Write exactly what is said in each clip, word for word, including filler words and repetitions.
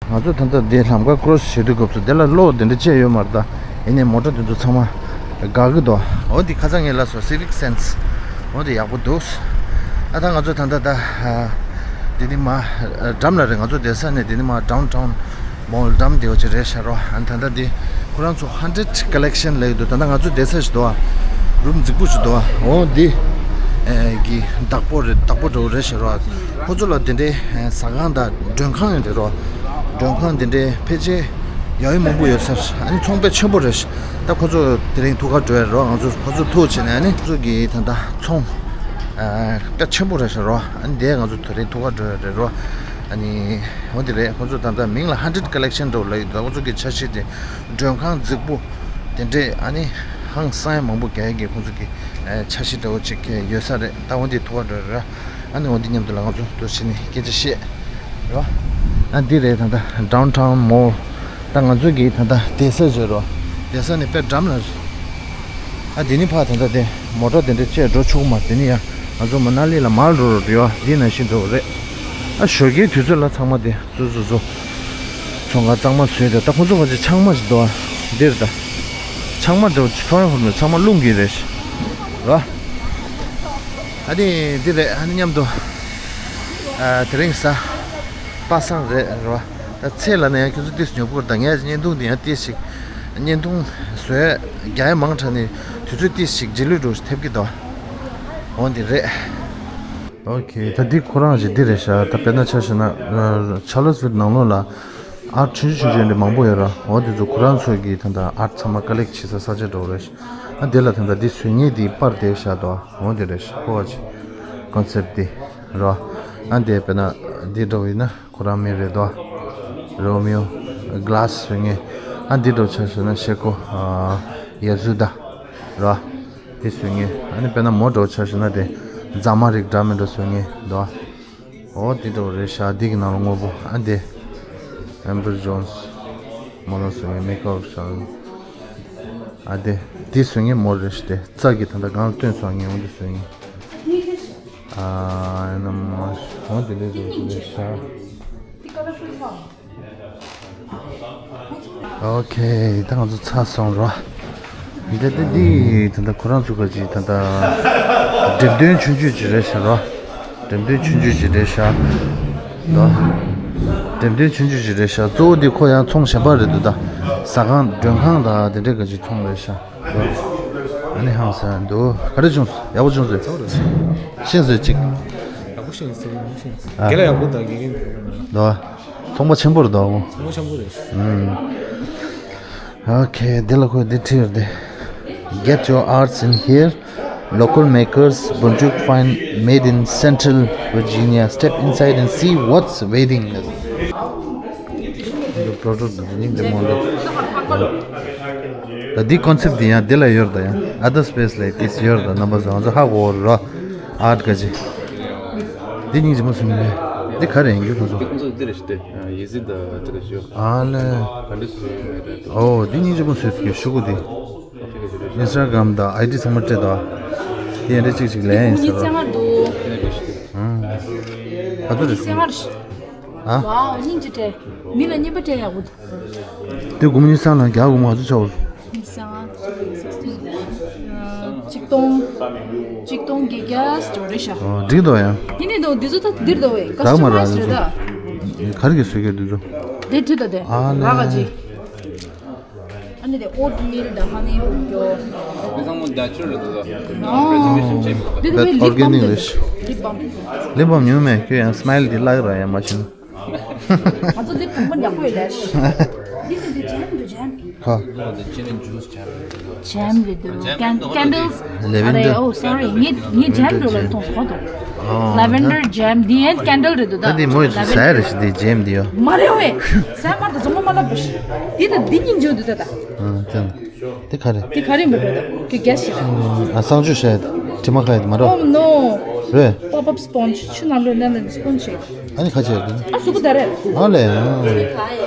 ང་ཚོ་ད་ལྟ་འདི་ལམ་ཁ་ཀོ་རོ་སི་བྱེད་དུས་སྐབས་སུ་འདི་ལ་གློག་དེ་འདྲ་བཅད་ཡོད་མ་རེད་ད། ཡིན་ནའི་མོ་ཊ་དེ་ཚོ་ཚང་མ་འགག་གི་འདུག་འོ་འདི་ཁ་སང་ངས་ལབ་སོང་། སི་ཝིག་སེན་སི། འོ་འདི་ཡག་པོ་འདུག་ཨ་ད་ང་ཚོ་ད་ལྟ་ད་འདི་ནི་མ་འགྲམ་ལ་རེད། ང་ཚོ་བསྡད་ས་ནས་འདི་ནི་མ་ཌའུན་ཊའུན་མོལ་འགྲམ་དེ་འོ་ཅིག་རེད་ཤག་རོ། ཨ་ད་ལྟ་འདི་ཁོ་རང་ཚོ་ཧན་ཌེ་རེཌ་ཀོ་ལེག་ཤན་ལབ་ཀྱི་འདུག་ད་ལྟ་ང་ཚོ་བསྡད་ས་ཞིག་འདུག་ཨ། རུམ་རྫིག་པོ་ཞིག་འདུག་ཨ། འོ་འདི་གི་བདག་པོ་རེད། བདག་པོ་འདྲ་བོ་རེད་ཤག་རོ། ཁོ་ཚོ་ལ་དེ་འདྲའི་ཟ་ཁང་དང་མགྲོན་ཁང་ཡང་རེད་རོ། མགྲོན་ཁང་དེ་འདྲའི་ཕལ་ཆེར་ཡ་ཡི་མང་པོ་ཡོད་ས་རེད། ཨ་ནི་ཚོང་དཔེ་ཆེན་པོ་རེད། ད་ཁོ་ཚོ་དེ་རིང་ཐུག་ག་འགྲོ་ཡ་རོ། ང་ཚོ་ཁོ་ཚོ་ཐུག་བྱས་ནས་ཨ་ནི་ཁོ་ཚོ་གི་ད་ལྟ་ཚོང་དཔེ་ཆེན་པོ་རེད་ཤག་རོ། ཨ་ནི་དེ་ང་ཚོ་དེ་རིང་ཐུག་ག་འགྲོ་ཡ་རེད་རོ། ཨ་ནི་འོ་དེ་རེད། ཁོ་ཚོ་ད་ལྟ་མིང་ལ་ཧན་ཌེ་རེཌ་ཀོ་ལེག་ཤན་འགྲོ་ལབ་ཡོད། ད་ཁོ་ཚོ་གི་འཆར་གཞི་དེ་མགྲོན་ཁང་རྫིག་པོ་དེ་འདྲས་ཨ་ནི་ཧང་སང་ཡ་མང་པོ་རྒྱག་ཡ་གི་ཁོ་ཚོ་གི་འཆར་གཞི་འདྲ་བོ་ཅིག་ཡོད་ས་རེད། ད་འོ་དེ་ཐུག་ག་འགྲོ་ཡ་རོ། ཨ་ནི་འོ་འདི་མཉམ་དུ་ལ་ང་ཚོ་འདུ་བྱས་ནས་སྐད་ཆ་བཤད་རོ། ཨ་འདི་རེད་ད་ལྟ་ཌའུན་ཊའུན་མོལ། ད་ང་ཚོ་གི་ད་ལྟ་བསྡད་ས་བཟོས་རོ། བསྡད་ས་ནི་དཔེ་འགྲམ་ལ་རེད། ཨ་འདི་ནི་ཕ་ད་ལྟ་དེ་མོ་ཊ་དེ་འདྲ་བཅས་འགྲོ་ཆོག་གི་མ་རེད། དེ་ནི་ཡ་ང་ཚོ་མ་ན་ལི་ལ་མར་འགྲོ་རོ་རེད་བ། འདི་ནང་བཞིན་འགྲོ་རེད། ཨ་ཞོགས་ཀའི་དུས་ཚོད་ལ་ཚང་མ་དེ་སོ་སོ་སོ་ཚོང་ཁང་གཙང་མ་བཟོས་ཏེ། ད་ཁོ་ཚོ་ཕལ་ཆེར་ཆང་མ་ཞིག་འདུག་ཨ། འདིར་ད་ཆང་མ་འདྲ་བོ་ཕོན་ཧོར་ནས་ཚང་མ་རླུང་གིས་རེད་ར། ཨ་ནི་འདི་རེད། ཨ་ནི་མཉམ་དུ་ཨ་དེ་རིང་གཟའ་པ་སངས་རེད་ར། ད་ཚེས་ལ་ན་ཡང་ཁྱོད་ཚོ་ཏིས་ཉོ་དགོས་ར། ད་ངས་བརྙན་ཐུང་འདི་ཡང་ཏིས་ཞིག་བརྙན་ཐུང་བཟོས་རྒྱ་ཡ་མང་དྲགས་ནས་དུས་ཚོད་ཏིས་ཞིག་རྗེས་ལུས་འགྲོ་ཐེབས་ཀྱི་འདུག་འོ་འདི་རེད། ཨོ་ཁེ། ད་འདི་ཁོ་རང་ཞིག་འདི་རེད་ཤག་ད་དཔེར་ན་ཆ་བཞག་ན་ཆར་ལོ་སི་ཝིལ་ནང་ལོགས་ལ་ཨར་ཊི་ཆུང་ཆུང་ཆུང་ཆུང་འདི་མང་པོ་ཡོད་ར། འོ་འདི་ཚོ་ཁོ་རང་ཚོ་གི་ད་ལྟ་ཨར་ཊི་ཚང་མ་ཀ་ལེག་ཊི་བྱེད་ས་ས་ཆ་འདྲ་བོ་རེད་ཤག་ཨ་འདི་ལ་ད་ལྟ་འདི་བཟོ་མཁན་འདི་པར་འདེབས་བཞག་འདུག་འོ་འདི་རེད་ཤག་ཁོ་བ་ཆེ་ཀོན་སེབ་འདི་ར། ཨ་འདི་དཔེར་ན་འདི་འདྲ་བོ་ཡིན་ན་ཁོ་རང་མིང་རེད་འདུག་རོ་མིའོ་གྷི་ལ་སི་བཟོ་མཁན། ཨ་འདི་འདྲ་བོ་ཆ་བཞག་ན་ཤེ་ཀོ་ཡ་སུ་དཱ་ར། དེ་བཟོས་ངེས། ཨ་ནི་དཔེར་ན་མོ་འདྲ་བོ་ཆ་བཞག་ན་དེ་རྫ་མ་རིགས་འདྲ་མི་འདྲ་བཟོས་ངེས་འདུག་འོ་དེ་འདྲ་བོ་རེད་ཤག་འདི་གི་ནང་ལ་དངོས་པོ་ཨ་དེ་ཨེམ་བར་ཇོན་སི་མོ་ལ་བཟོས་ངེས་མེག་ཨབ་ཤག་ཨ་དེ་དེ་བཟོས་ངེས་མོ་རེད་ཤག་དེ་རྩ་གི་ད་ལྟ་གང་ལ་སྟོན་སོང་ངེས་འོ་དེ་བཟོས་ངེས། ཨ་ན་མ་འོ་དེ་ལས་རེད་རེད་ཤག་ཨོ་ཁེ། ད་ང་ཚོ་ཚར་སོང་རོ། འདི་ད་འདི་ད་ལྟ་ཁོ་རང་ཚོ་ག་ཅིག་ད་ལྟ་འགྲེམས་སྟོན་ཆུང་ཆུང་ཅིག་རེད་ཤག་རོ། འགྲེམས་སྟོན་ཆུང་ཆུང་ཅིག་རེད་ཤག་རོ། འགྲེམས་སྟོན་ཆུང་ཆུང་ཅིག་རེད་ཤག་གཙོ་བོ་འདི་ཁོ་ཡང་ཚོང་གཞན་པ་རེད་འདུག་ད་ཟ་ཁང་མགྲོན་ཁང་དང་དེ་འདྲས་ག་ཅིག་ཚོང་རེད་ཤག་རོ། ཨ་ནི་ཧང་སང་འདུག་ག་རེ་བྱུང་སོང་། ཡག་པོ་བྱུང་སོང་། ཤེས་སོང་ཅིག་ཡག་པོ་ཤེས་སོང་། ཤེས་སོང་། ཨ། དགེ་ལ་ཡག་པོ་དང་དགེ་རྒན་དེ་རོ། ཚོང་པ་ཆེན་པོ་རེད་དོ། ཚོང་པ་ཆེན་པོ་རེད། ཨུམ། ཨོ་ཁེ། འདི་ལ་ཁོས་འདི་བྲིས་ཡོད་དེ། Get your arts in here. Local makers, Bonchuk find made in Central Virginia. Step inside and see what's waiting. ད་འདི་ཀོན་སེབ་འདི་ཡང་འདི་ལ་ཡོད་ད། ཡང་other space like this ཡོད་ད། རྣམ་པ་ཚོ་ང་ཚོ་ཧ་གོ་ར། ཨར་ཊི་ག་ཅི། འདི་སྙིང་རྗེ་མོ་སུ་མི་མེད། འདི་ག་རེ་ཡིན་རྒྱུ་ཁོ་ཚོ། འདི་ཁོ་ཚོ་འདི་རེད་ཤི་ཏེ། ཡེ་ཟི་ད་ཅི་ག་ཞུ། ཨ་ལེ། ག་འདྲ་སུ་མེད་རེད། ཨོ་འདི་སྙིང་རྗེ་མོ་སུ་ཡོད་ཤུ་གུ་འདི། ཨིན་སི་ཊ་གྷ་རམ་དང་ཨའི་ཌི་ཚང་མ་སྤྲད་དོ། འདི་ཡང་འདྲ་གཅིག་གཅིག་ལེན་ཡིན་ཟེར་རོ། ཨང་། ག་ཚོད་རེད་སུ། ཨ། ཝའོ་སྙིང་རྗེ་སྤྲད། མི་ལ་རྔན་པ་སྤྲད་ཡག་པོ་འདུག་དེ་སྒོར་མོ་ཉི་ཤུ་རྩ་ལྔ་རྒྱ་སྒོར་མོ་ག་ཚོད་ཆགས་འོ། ཉི་ཤུ་རྩ་ལྔ། གཅིག་སྟོང་། གཅིག་སྟོང་བརྒྱད་བརྒྱ་ཙམ་རེད་ཤག་ཨོ་འགྲིག་འདུག་ཡ། ཡིན་ནི་འདུག་འདི་ཚོ་ད་འདིར་འདུག་བས་ཀ་སི་ཊ་མའི་ཛི་རེད་ད། ག་རེ་གི་བཟོས་ཀྱི་འདི་ཚོ། དེ་བྲིས་ད་དེ། ཨ་ལེ། ར་ག་ཅི། ཨ་ནི་དེ་ཨོ་ཊི་མིལ་དང་ཧ་ནི་རུ་ཀྱོ། དེ་ཚང་མ་ནེ་ཅུ་རལ་རེད་འདུག་ད། ཨོ། འདི་ཚོ་ལིབ་བྷམ་རེད། ལིབ་བྷམ། ལིབ་བྷམ་ཉོས་མེད་ཁྱོད་ཡང་སི་མའི་ལི་དེ་བརླག་ར་ཡ་མ་བྱུང་། ང་ཚོ་འདི་དང་པོ་ཡག་པོ་ཡོད་ལས། འདི་འདི་འདི་ཇེམ་འདི་ཇེམ། ཧ། ཇེམ་རེད་འདུག་ཀན་ཀན་ཌལ་སི། ལེ་ཝེན་ཌར། ཨ་རེ། ཨོ་སོ་རི། ངས་ངས་ཇེམ་འགྲོ་ལ་མཐོང་སོང་དོ། ཨོ། ལེ་ཝེན་ཌར་ཇེམ་འདི་ཡན་ཀན་ཌལ་རེད་འདུག་ད། ད་འདི་མོ་ཡོད་ལེ་ཝེན་ཟ་ཡ་རེད་ཤི་འདི་ཇེམ་འདི་ཡོ། མ་རེད་ཝེ། ཟ་མར་དུ་རྫུན་མ་མ་ལབ་པ་ཤི། འདི་དང་འདི་གཉིས་འཇོག་འདུག་ད་ད། ཨ་ཅང་། དེ་ག་རེ། དེ་ག་རེ་མི་འགྲོ་ད། དེ་ག་ཞིག་ཨ་གསང་སྤྱོད་བྱས། དྲི་མ་ཁ་ཡི་མ་འགྲོ། Oh no. རེད། Pop up sponge. ཆུ་ནང་ལོས་ནང་ལ་སི་པོན་ཇི་བྱས། ཨ་ནི་ཁ་ཆེ་རེད། ཨ་གཟུགས་པོ་ད་རེད། ཨ་ལས། ཨ་ལས། དེ་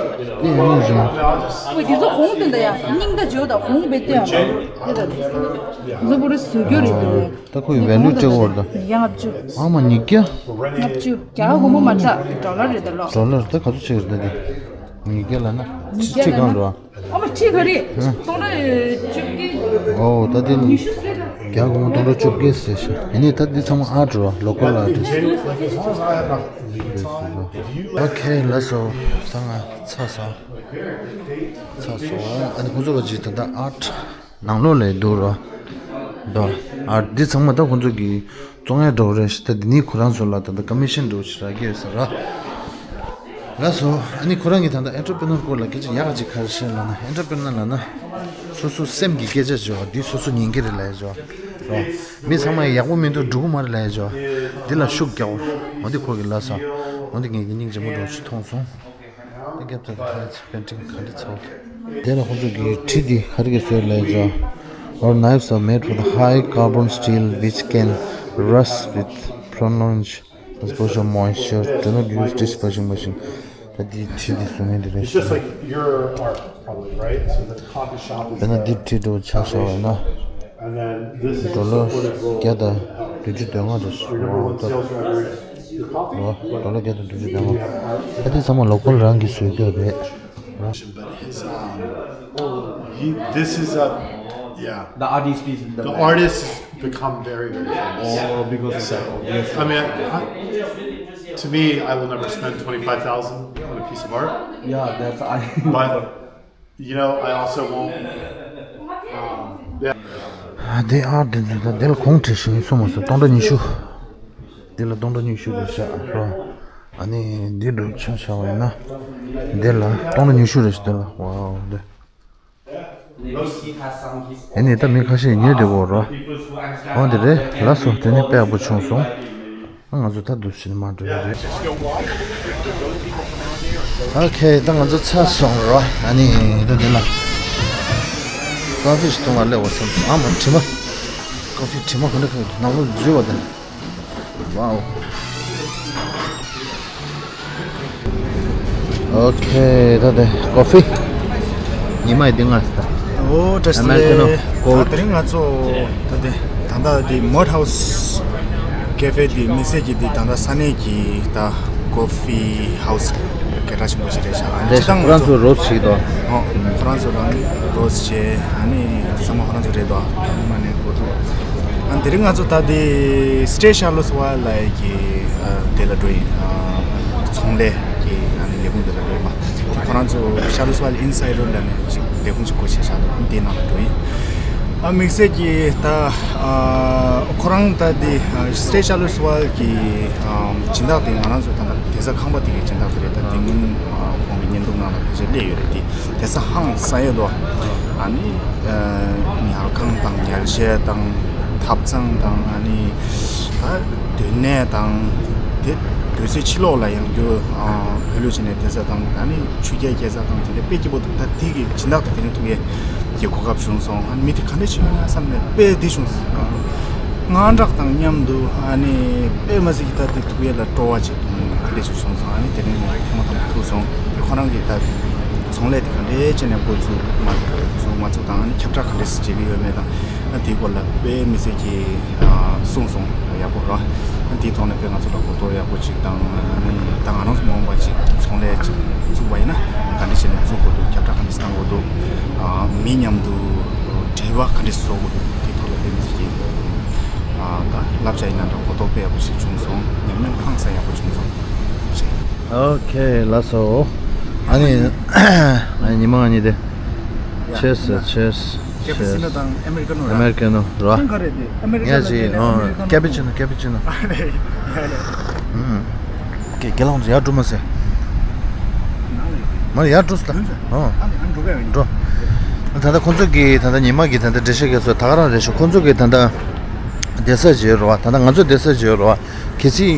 ཡང་ནི་བཟུང་། ཨོ་དེ་ཚོ་ཧོང་སྟོན་ད་ཡ། སྙིང་ད་བརྗོད་ད་ཧོང་བེད་དེ་ཡ། དེ་ད་དེ། གཟུགས་པོ་རེ་བཟོས་རྒྱུ་རེད་དོ། ད་ཁོ་ཡི་ཝེ་ལུ་སྤྲད་གོ་རེད་ད། ཡ་ལྔ་བཅུ། ཨ་མ་ཉིས་བརྒྱ། ལྔ་བཅུ། རྒྱ་གར་སྒོར་མོ་མ་རེད་ད། ཌོ་ལར་རེད་ད་ལོ། ཌོ་ལར་ད་ག་ཚོད་ཆེ་གི་རེད་ད་དེ། ཉིས་བརྒྱ་ལབ་ན་ཉིས་བརྒྱ་ཁྲི་ལབ་གང་ན་འགྲོ་ཨ། ཨ་མ་ཁྲི་ག་རེ། ཧུ། སྟོང་ཕྲག་བཅོ་བརྒྱད། ཨོ་ད་དེ་ཉི་ཤུ་ཟེར། རྒྱ་སྒོར་མོ་སྟོང་ཕྲག་བཅོ་བརྒྱད་ཟེར་ཤག་ཡིན་ནའི་ད་འདི་ཚང་མ་ཨར་འགྲོ་ཨ། ལོ་ཀལ་ཨར་ཊིསི། ཨོ་ཁེ་ལགས་སོ། ད་ང་ཚར་སོང་། ཚར་སོང་། ཨ་ནི་ཁོང་ཚོ་ལ་ཅིག་ད་ལྟ་ཨར་ཊི་ནང་ལོགས་ལ་འདུག་ར། ད་ཨར་ཊི་འདི་ཚང་མ་ད་ཁོང་ཚོ་གི་བཙོང་ཡ་འདྲ་བོ་རེད་ཤག་ད་འདི་ནི་ཁོ་རང་ཚོ་ལ་ད་ལྟ་ཀོ་མི་ཤན་འདྲ་བོ་ཞིག་རག་གི་ཡོད་ས་ར། ལགས་སོ། ཨ་ནི་ཁོ་རང་གིས་ད་ལྟ་ཨེན་ཊར་པི་རི་ནར་སྐོར་ལ་སྐད་ཆ་ཡག་ག་ཅིག་ག་རེ་བཤད་ལབ་ན། ཨེན་ཊར་པི་རི་ནར་ལབ་ན་སོ་སོ་སེམས་ཀྱི་སྐད་ཆ་བྱོས། འདི་སོ་སོ་ཉན་གི་རེད་ལབ་ཡ་བྱོས་ར། མི་ཚང་མ་ཡག་པོ་མི་འདུག་འགྲོ་གི་མ་རེད་ལབ་ཡ་བྱོས། འདི་ལ་ཤུགས་རྒྱག་འོ། འདི་ཁོ་གིས་ལབ་ས། འོ་འདི་ངས་ཀྱི་སྙིང་རྗེ་མོ་འདྲ་བོ་ཞིག་མཐོང་སོང་། ད་རྒྱབ་ད་ད་པེན་ཊིང་ག་འདྲ་ཚར། དེ་ལ་ཁོ་ཚོ་གི་བྲིས་འདི་ག་རེ་གི་བཟོས་ལབ་ཡ་བྱོས། Our knives are made for the high carbon steel which can rust with prolonged exposure moisture. Do not use dish washing machine. ད་འདི་བྲིས་འདི་བཟོ་མཁན་འདི་རེད། It's just like your art, probably, right? So the coffee shop is དཔེར་ན་འདི་བྲིས་འདྲ་བོ་ཆ་བཞག་པ་ཡིན་ན། And then this is ཌོ་ལར་supportive growth བརྒྱ་དང་བདུན་ཅུ་དོན་ལྔ་རེད། Your number one sales driver is your coffee, ཌོ་ལར་བརྒྱ་དང་བདུན་ཅུ་དོན་ལྔ། ད་འདི་ཚང་མ་ལོ་ཀལ་རང་གིས་བཟོས་ཡོད་རེད། But his, um, he, this is a, yeah. The artist is in the The back. Artist has become very, very famous. Oh, because of that, obviously. I mean, I, to me, I will never spend twenty-five thousand on a piece of art. Yeah, that's I. But, you know, I also won't, um, yeah. དེ་ཨར་དེ་ཚོ་ད་དེ་ལ་གོང་བྲིས་ཤིང་སོང་མ་སོང་། སྟོང་ཕྲག་ཉི་ཤུ། དེ་ལ་སྟོང་ཕྲག་ཉི་ཤུ་རེད་ཤག་རོ། ཨ་ནི་འདི་འདྲ་ཆ་བཞག་པ་ཡིན་ན། འདི་ལ་སྟོང་ཕྲག་ཉི་ཤུ་རེད་ཤག་དེ་ལ་ཝའོ་འདི། ཨེ་ནི་ད་མི་ཁ་ཤས་ཉོས་བསྡད་ཡོད་རོ། འོ་འདི་རེད་ལགས་སོ། དེ་ནི་དཔེ་ཡག་པོ་བྱུང་སོང་། ང་ཚོ་ད་འདུག་ཕྱིན་མ་འགྲོ་ཡ་རེད། ཨོ་ཁེ། ད་ང་ཚོ་ཚར་སོང་རོ། ཨ་ནི་ད་འདི་ལ་ཀོ་ཕི་ཞིག་འཐུང་བར་སླེབས་པ་བསམ་སོང་། ཨ་མ་དྲི་མ། ཀོ་ཕི་དྲི་མ་ག་འདྲ་ག་ནང་ལོགས་འཛུལ་བ་དང་། ཝའོ། ཨོ་ཁེ། ད་དེ་ཀོ་ཕི། ཉི་མ་ཡི་འདི་ང་ཟ། ཨོ་བཀྲ་ཤིས་བདེ་ལེགས། Americano cold། ད་དེ་རིང་ང་ཚོ་ད་དེ་ད་ལྟ་དེ་མོད་ཧའུ་སི་ཀེ་ཧྥེ་དེ་དམིགས་བསལ་གྱི་དེ་ད་ལྟ་ས་གནས་ཀྱི་ད་ཀོ་ཕི་ཧའུ་སི་སྐད་གྲགས་ཆེན་པོ་ཞིག་རེད་ཤག་ཨ་ནི་ད་ཁོ་རང་ཚོ་རོ་སི་བྱེད་དོ། ཨོ་ཁོ་རང་ཚོ་རང་རོ་སི་བྱེད། ཨ་ནི་དེ་ཚང་མ་ཁོ་རང་ཚོ་རེད་དོ། ད་མ་ནས་འགོ་ཚུགས། ཨ་དེ་རིང་ང་ཚོ་ད་དེ་སི་ཊེཊ་ཤར་ལོ་སི་ཝལ་ལབ་ཀྱི་ཨ་དེ་ལ་འགྲོ་ཡིན། ཨ་ཚོང་ལས་ཀྱི་ཨ་ནི་ལས་ཁུངས་དེ་ལ་འགྲོ་ཡིན་པ། དེ་ཁོ་རང་ཚོ་ཤར་ལོ་སི་ཝལ་ཨིན་སའི་ཌི་རོཌ་ལབ་ནས་ཅིག་ལས་ཁུངས་ཅིག་སྒོ་ཕྱེ་བཞག་འདུག་དེའི་ནང་ལ་འགྲོ་ཡིན། ཨ་དམིགས་བསལ་གྱི་ད་ཨ་ཁོ་རང་ད་དེ་ཨ་སི་ཊེཊ་ཤར་ལོ་སི་ཝལ་གྱི་ཨ་སྦྱིན་བདག་དེ་ང་རང་ཚོ་ད་ལྟ་བསྡད་ས་ཁང་པ་དེ་གི་སྦྱིན་བདག་དེ་རེད། ད་དེ་སྔོན་ཨ་ཁོང་གི་བརྙན་ཐུང་ནང་ལ་ཕལ་ཆེར་སླེབས་ཡོད་རེད། དེ་བསྡད་ས་ཧང་སང་ཡོད་དོ། ཨ་ནི་ཨ་ཉལ་ཁང་དང་ཉལ་ཆས་དང་ཐབ་ཚང་དང་ཨ་ནི་ད་སྡོད་གནས་དང་དེ་སྡོད་སའི་ཕྱི་ལོགས་ལ་ཡང་རྒྱུ་ཨ་བོད་ལུགས་བྱས་ནས་བསྡད་ས་དང་ཨ་ནི་ཆུ་རྐྱལ་རྐྱལ་ས་དང་དེ་འདྲ་དཔེ་སྐྱིད་པོ་འདུག་ད་དེ་གི་སྦྱིན་བདག་དེ་དེ་ནས་ཐུག་ཡས་ཀྱི་གོ་སྐབས་བྱུང་སོང་། ཨ་ནི་མི་དེ་ག་འདྲ་བྱུང་ཡོད་ན་བསམ་ནས་དཔེ་བདེ་བྱུང་། དངངས་སྐྲག་དང་མཉམ་དུ་ཨ་ནི་དཔེ་མི་སྲིད་ཀྱི་ད་དེ་ཐུག་ཡས་ལ་སྤྲོ་བ་བྱེད། ག་འདྲ་ཞིག་བྱུང་སོང་། ཨ་ནི་དེ་རིང་ནས་ཐེངས་མ་དང་པོ་ཐུག་སོང་། དེ་ཁོ་རང་གིས་ད་ཚོང་ལས་དེ་ག་འདྲ་བྱས་ནས་འགོ་ཚུགས་མ་ཚུགས་མ་ཚུགས་དང་ཨ་ནི་ཁྱབ་བསྒྲགས་ག་འདྲ་ཞིག་བྱེད་ཀྱི་ཡོད་མེད་དང་ཨ་དེའི་སྐོར་ལ་དཔེ་མི་སྲིད་ཀྱི་ཨ་གསུངས་སོང་། ཡག་པོ་ར། ཨ་དེའི་ཐོག་ནས་དཔེ་ང་ཚོ་ལ་གོ་རྟོགས་ཡག་པོ་ཅིག་དང་ཨ་ནི་ད་ང་རང་ཚོ་མ་འོངས་པ་ཅིག་ཚོང་ལས་ཅིག་བཙུགས་པ་ཡིན་ན་ག་འདྲ་བྱས་ནས་བཙུགས་དགོས་འདུག་ཁྱབ་བསྒྲགས་ག་འདྲ་ཞིག་བཏང་དགོས་འདུག་ཨ་མི་མཉམ་དུ་འབྲེལ་བ་ག་འདྲ་ཞིག་བཟོ་དགོས་འདུག་དེའི་ཐོག་ལ་དཔེ་མི་སྲིད་ཀྱི། ཨ་ད་བསླབ་བྱ་ཡིན་ན་འདྲ་གོ་རྟོགས་དཔེ་ཡག་པོ་ཞིག་བྱུང་སོང་། ཉམས་མྱོང་ཧང་སང་ཡག་པོ་བྱུང་སོང་། ཨོ་ཁེ་ལགས་སོ། ཨ་ནི་ཨ་ནི་ཉི་མ་ང་གཉིས་དེ། ཡ། ཆེར་སི། ཡ། ཆེར་སི། ཀེ་པེ་ཆི་ནོ་དང་ཨ་མེ་རི་ཀ་ནོ་ར། ཨ་མེ་རི་ཀ་ནོ་ར། ཁྱོད་ག་རེ་དེ་ཨ་མེ་རི་ཀ་ལ་ཡ་ཅི་དེ་ཨ་ཨོ་མེ་རི་ཀ་ནོ། ཀེ་པེ་ཆི་ནོ། ཀེ་པེ་ཆི་ནོ། ཨ་ནི་ཡ་ལེ། ཨུམ། ཀེ་ཀེ་ལོང་ཡར་འགྲོ་མ་ཟེར། མར་ཡར་འགྲོ་ཟེར། ཨོ། འགྲོ། ད་ལྟ་ཁོང་ཚོ་གི་ད་ལྟ་ཉི་མ་གི་ད་ལྟ་འགྲེལ་བཤད་རྒྱབ་སོང་། ད་ག་རང་རེད་ཤག་ཁོང་ཚོ་གི་ད་ལྟ་བསྡད་ས་ཅིག་ཡོད་རེད་བ། ད་ལྟ་ང་ཚོ་བསྡད་ས་ཅིག་ཡོད་རེད་བ། གལ་སྲིད་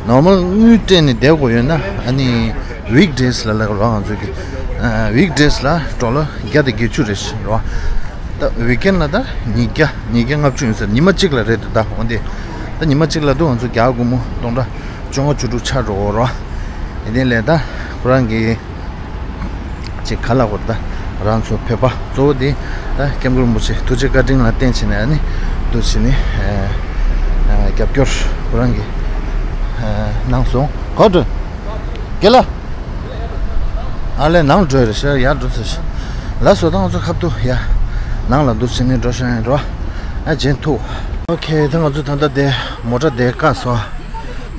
ནོར་མལ་དངུལ་སྤྲད་ནས་བསྡད་དགོས་ཡོད་ན་ཨ་ནི་ཝིག་ཌེ་སི་ལ་ལབ་རེད་བ། ང་ཚོ་གི་ཝིག་ཌེ་སི་ལ་ཌོ་ལར་བརྒྱ་དང་བརྒྱད་ཅུ་རེད་ཤག་རེད་བ། ད་ཝིག་ཨེན་ཌི་ལ་ད་ཉིས་བརྒྱ། ཉིས་བརྒྱ་ལྔ་བཅུ་ཡིན་ཟེར། ཉི་མ་གཅིག་ལ་རེད་འདུག་ད་འོན་ཏེ་ད་ཉི་མ་གཅིག་ལ་འདུག་ང་ཚོ་རྒྱ་སྒོར་མོ་སྟོང་ཕྲག་བཅོ་ལྔ་བཅུ་དྲུག་ཆགས་འགྲོ་གི་རེད་བ། ཡིན་ནའི་ལས་ད་ཁོ་རང་གི་ཅིག་ག་ལབ་དགོས་རེད། ད་རང་ཚོ་བོད་པ་གཙོ་བོ་དེ་ད་སྐྱབས་མགོན་རིན་པོ་ཆེ་ཐུགས་རྗེ་བཀའ་དྲིན་ལ་བརྟེན་བྱས་ནས་ཨ་ནི་འདུག་བྱས་ནས་ཨ་ཨ་རྒྱབ་སྐྱོར་ཁོ་རང་གིས་ཨ་གནང་སོང་། གོ་དྲི། རྒན་ལགས། ཨ་ལས་ནང་འགྲོ་ཡ་རེད་ཤག་ཡར་འགྲོ་ཟེར་ཤག་ལགས་སོ། ད་ང་ཚོ་ཁ་ཐུག་ཡ་ནང་ལ་འདུག་ཟེར་ནས་འགྲོ་ཤག་ཡིན་རོ། ཨ་ཇེན་ཐུག་ཨོ་ཁེ། ད་ང་ཚོ་ད་ལྟ་དེ་མོ་ཊ་དེ་བཀག་སོང་།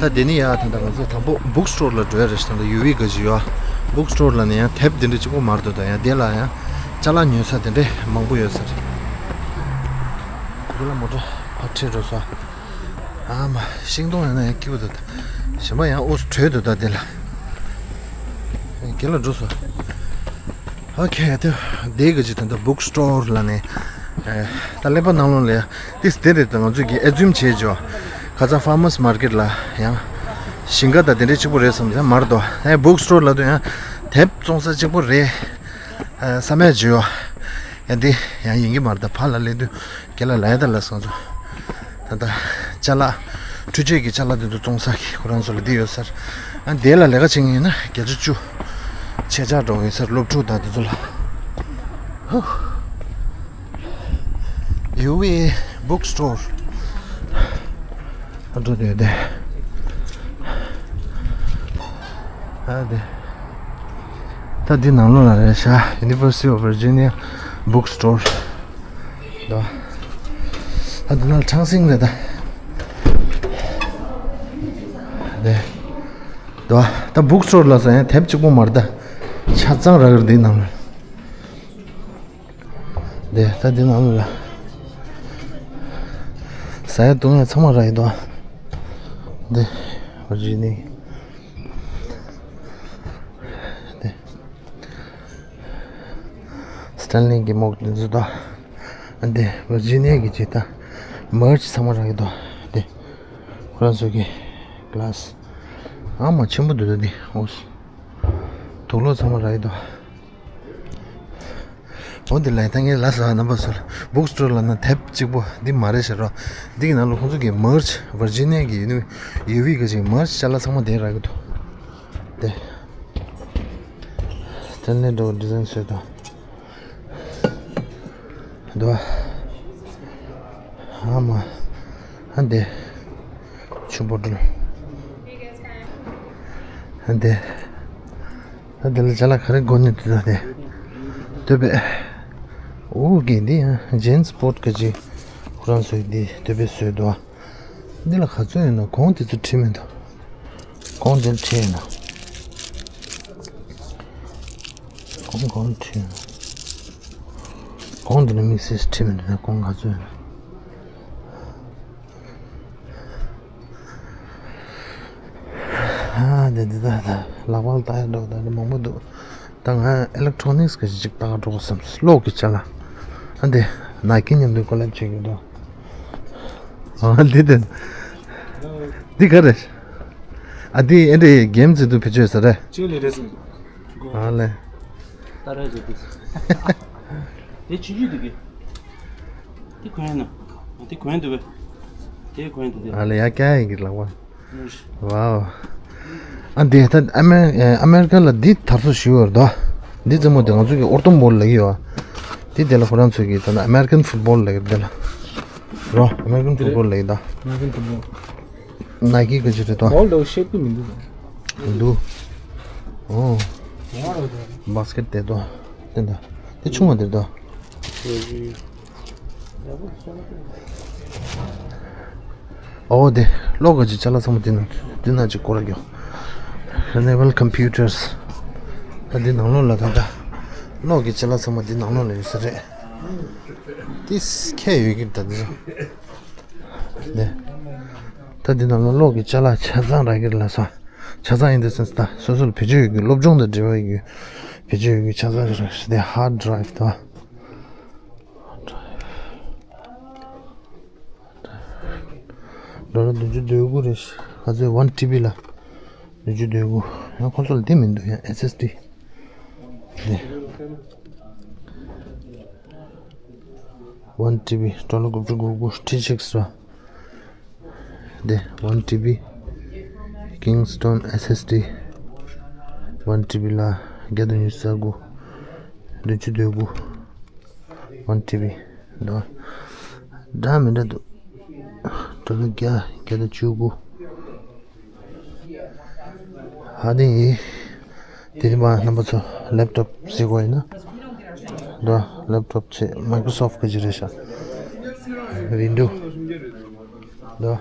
ད་དེ་ནི་ཡ་ད་ལྟ་ང་ཚོ་དང་པོ་བུག་སི་ཊོར་ལ་འགྲོ་ཡ་རེད་ཤག་ད་ལྟ་ཡུ་བི་ག་ཅིག་ཡོད། བུག་སི་ཊོར་ལ་ནི་ཡང་དེབ་དེ་འདྲ་གཅིག་པོ་མ་རེད་འདུག་ད་ཡང་དེ་ལ་ཡང་ཅ་ལག་ཉོ་ས་དེ་འདྲ་མང་པོ་ཡོད་ས་རེད། དེ་ལ་མོ་ཊ་ཕར་ཁྲིད་འགྲོ་སོང་། ཨ་མ། ཤིང་སྡོང་ཡང་ན་ཡང་སྐྱིད་པོ་འདུག་ད་གཞན་པ་ཡང་ཨོ་སི་བྲོས་འདུག་ད་དེ་ལ། རྒན་ལགས་འགྲོ་སོང་། ཨོ་ཁེ། དེ་དེ་ག་ཅིག་ད་ལྟ་བུག་སི་ཊོར་ལ་ནས་ད་ཀླད་པ་ནང་ལོགས་ལ་ཡ་ཏིས་དེ་རེད། ད་ང་ཚོས་ཀྱི་ཨེ་ཛུམ་བྱས་ཇོ་ཁ་སང་ཕར་མར་སི་མར་ཀེཊ་ལ་ཡང་ཞིང་ཁ་དང་དེ་འདྲའི་གཅིག་པོ་རེད་བསམ་ཡང་མ་རེད་དོ། ཨེ་བུག་སི་ཊོར་ལ་དུ་ཡང་དེབ་བཙོང་ས་གཅིག་པོ་རེད་བསམ་ཡ་ཇོ། ཡང་འདི་ཡང་ཡིན་གྱི་མ་རེད། ད་ཕར་ལ་སླེབས་དུས་རྒན་ལགས་ལ་ཡ་ད་ལ་སང་ཚོ། ད་ལྟ་ཅ་ལག་འཕྲུལ་ཆས་ཀྱི་ཅ་ལག་དེ་ཚོ་བཙོང་ས་གི་ཁོ་རང་ཚོ་ལ་འདི་ཡོད་ས་རེད། ཨ་དེ་ལ་ལས་ཀ་བྱེད་མཁན་ཡིན་ན་བརྒྱ་ཆ་བཅུ་ཆད་ཆག་འགྲོ་གི་ཡོད་ས་རེད། སློབ་ཕྲུག་དང་དེ་ཚོ་ལ། ཧུ། ཡུ་བི་བུག་སི་ཊོར། ཨ་འགྲོ་དེ་དེ། ཨ་དེ། ད་འདི་ནང་ལོགས་ལ་རེད་ཤག University of Virginia Bookstore། དོ། ད་འདི་ནང་ཁྲང་སིང་རེད་ད། དེ། དོ། ད་བུག་སི་ཊོར་ལ་སོང་ཡང་དེབ་གཅིག་པོ་མ་རེད་ད། ཆ་ཚང་རག་གི་རེད་འདི་ནང་ལ། དེ་ད་འདི་ནང་ལ། ཟ་ཡ་བཏུང་ཡ་ཚང་མ་རག་གི་འདུག་དེ་བར་ཇི་ནི། དེ། སི་ཊན་ལི་གི་མོག་དེ་ཚོ་དང་། དེ་བར་ཇི་ནི་ཡ་གི་ཅིག་དང་། མར་ཆི་ཚང་མ་རག་གི་འདུག་དེ་ཁོ་རང་ཚོ་གི་གི་ལཱ་སི། ཨ་མ་ཆེན་པོ་འདུག་ད་དེ་འོ། དུག་ལོག་ཚང་མ་རག་གི་འདུག་འོ་འདི་ལ་ད་ངས་ལ་ཟ་རྣམ་པ་ཚོ་ལ་བུག་སི་ཊོར་ལ་ན་དེབ་གཅིག་པོ་འདི་མ་རེད་ཤག་རོ། འདི་གི་ནང་ལ་ཁོང་ཚོ་གི་མར་ཆི་བར་ཇི་ནི་ཡ་གི་ཡུ་ནི་ཡུ་བི་ག་ཅིག་མར་ཆི་ཅ་ལག་ཚང་མ་དེ་རག་གི་འདུག་དེ་སི་ཊན་ལི་འདྲ་བོ་ཌི་ཟའིན་བཟོས་འདུག་འདུག་ཨ་མ། ཨ་འདི། ཆུ་བོ་ཊལ། ཨ་འདི། ཨ་འདི་ལ་ཅ་ལག་ག་རེ་དགོས་ནི་འདུག་ད་དེ། སྟོད་པས། འུ་གི་འདི་ཡང་ཇེན་སི་པོ་ཊི་ག་ཅིག་ཁོ་རང་ཚོའི་འདི་སྟོད་པས་བཟོས་འདུག་འདི་ལ་ག་ཚོད་ཡོད་ན་གོང་དེ་ཚོ་བྲིས་མི་འདུག་གོང་འདིར་བྲིས་ཡོད་ན། གོང་གོང་བྲིས་ཡོད་ན། གོང་འདི་ལ་དམིགས་བསལ་བྲིས་མི་འདུག་ན་གོང་ག་ཚོད་ཡོད་ན། ཨ་དེ་འདི་ད་ད་ལག་པ་ལ་ལྟ་ཡ་འགྲོ་ད་འདི་མང་པོ་འདུག་ད་ང་ཨི་ལེག་ཊོ་ནིག་སི་གི་ཅིག་ལྟ་ག་འགྲོ་གི་བསམ། གློག་གི་ཅ་ལག་ཨ་འདི་ནའི་ཀི་མཉམ་དུ་ཀོ་ལེབ་བྱེད་ཀྱི་འདུག་ཨ་འདི་དེ། འདི་ག་རེད། ཨ་འདི་ཨེ་འདྲའི་གེམ་ཟེར་དུ་བེད་སྤྱོད་ས་རེད། ཅིག་ལས་རེད་ཟེར། ཨ་ལས། ད་རེད་ཟེར་དུས། དེ་ཆུ་ཆུ་འདུག་གི་དེ་གོན་ན། དེ་གོན་འདུག་གི་དེ་གོན་འདུག་དེ། ཨ་ལས་ཡ་ཀྱ་ཡིན་གི་ལག་པ། ཝའོ། ཨ་འདི་ད་ཨ་མེ་ཨ་མེ་རི་ཀ་ལ་འདི་དར་སྲོལ་ཞིག་ཡོད་རེད་དོ། འདི་རྩེད་མོ་དེ་ང་ཚོ་གི་ཨོར་ཏོ་བོལ་ལབ་ཀྱི་ཡོད། དེ་དེ་ལ་ཁོ་རང་ཚོ་གི་ད་ཨ་མེ་རི་ཀན་ཕུཊ་བོལ་ལབ་ཀྱི་རེད་དེ་ལ། རོ་ཨ་མེ་རི་ཀན་ཕུཊ་བོལ་ལབ་ཀྱི་ད། ཨ་མེ་རི་ཀན་ཕུཊ་བོལ། ནའི་ཀི་གི་ཅིག་རེད་དོ། བོལ་འདྲ་བོ་ཤེབ་ཀྱི་མི་འདུག་མི་འདུག་ཨོ། བ་རོ་དེ། བྷ་སི་ཀེཊ་དེ་དོ། དེ་འདྲ། དེ་ཆུང་བ་དེ་རེད་དོ། ཨོ་དེ་གློག་གི་ཅ་ལག་ཚང་མ་དེ་ནང་དེ་ནང་ཅིག་སྐོར་ར་རྒྱོ། Renewable Computers། ད་འདི་ནང་ལོགས་ལ་ད་ལྟ་གློག་གི་ཅ་ལག་ཚང་མ་འདི་ནང་ལོགས་ལ་ཡོད་ས་རེད། ཏིས་ཁྱད་ཡོད་ཀྱི་ད་འདི་ཚོ། ནས། ད་འདི་ནང་ལ་གློག་གི་ཅ་ལག་ཆ་ཚང་རག་གི་རེད་ལ་ས། ཆ་ཚང་ཡིན་དུས་ད་སོ་སོ་ལ་བེད་སྤྱོད་ཡོད་ཀྱི་སློབ་སྦྱོང་དང་འབྲེལ་བ་ཡོད་ཀྱི་བེད་སྤྱོད་ཡོད་ཀྱི་ཆ་ཚང་རག་གི་རེད། དེ་ཧར་ཌི་རའིབ་དང་། ཌོ་ལར་བདུན་ཅུ་དོན་དགུ་རེད། ག་ཚོད་ཝན་ཊི་བི་ལ། བདུན་ཅུ་དོན་དགུ། ཡང་ཁོ་ཚོ་ལ་དེ་མི་འདུག་ཡང་ཨེསི་ཨེསི་ཌི། དེ། ཝན་ཊི་བི་ཌོ་ལར་དགུ་བཅུ་གོ་དགུ་ཊི་སིགས་ར། དེ་ཝན་ཊི་བི། Kingston S S D། ཝན་ཊི་བི་ལ་བརྒྱ་དང་ཉི་ཤུ་རྩ་དགུ། བདུན་ཅུ་དོན་དགུ། ཝན་ཊི་བི་འདུག་འདྲ་མི་འདྲ་འདུག་ཌོ་ལར་བརྒྱ། བརྒྱ་དང་བཅུ་དགུ། ཧ་དེ་ཡིན། དེ་རིང་མ་རྣམ་པ་ཚོ་ལེབ་ཊོབ་གཟིགས་དགོས་ཡིན་ན། འདུག་ལེབ་ཊོབ་ཆེ་མའི་ཀོ་རོ་སོབ་གི་ཅིག་རེད་ཤག་ཝིན་ཌོ། འདུག་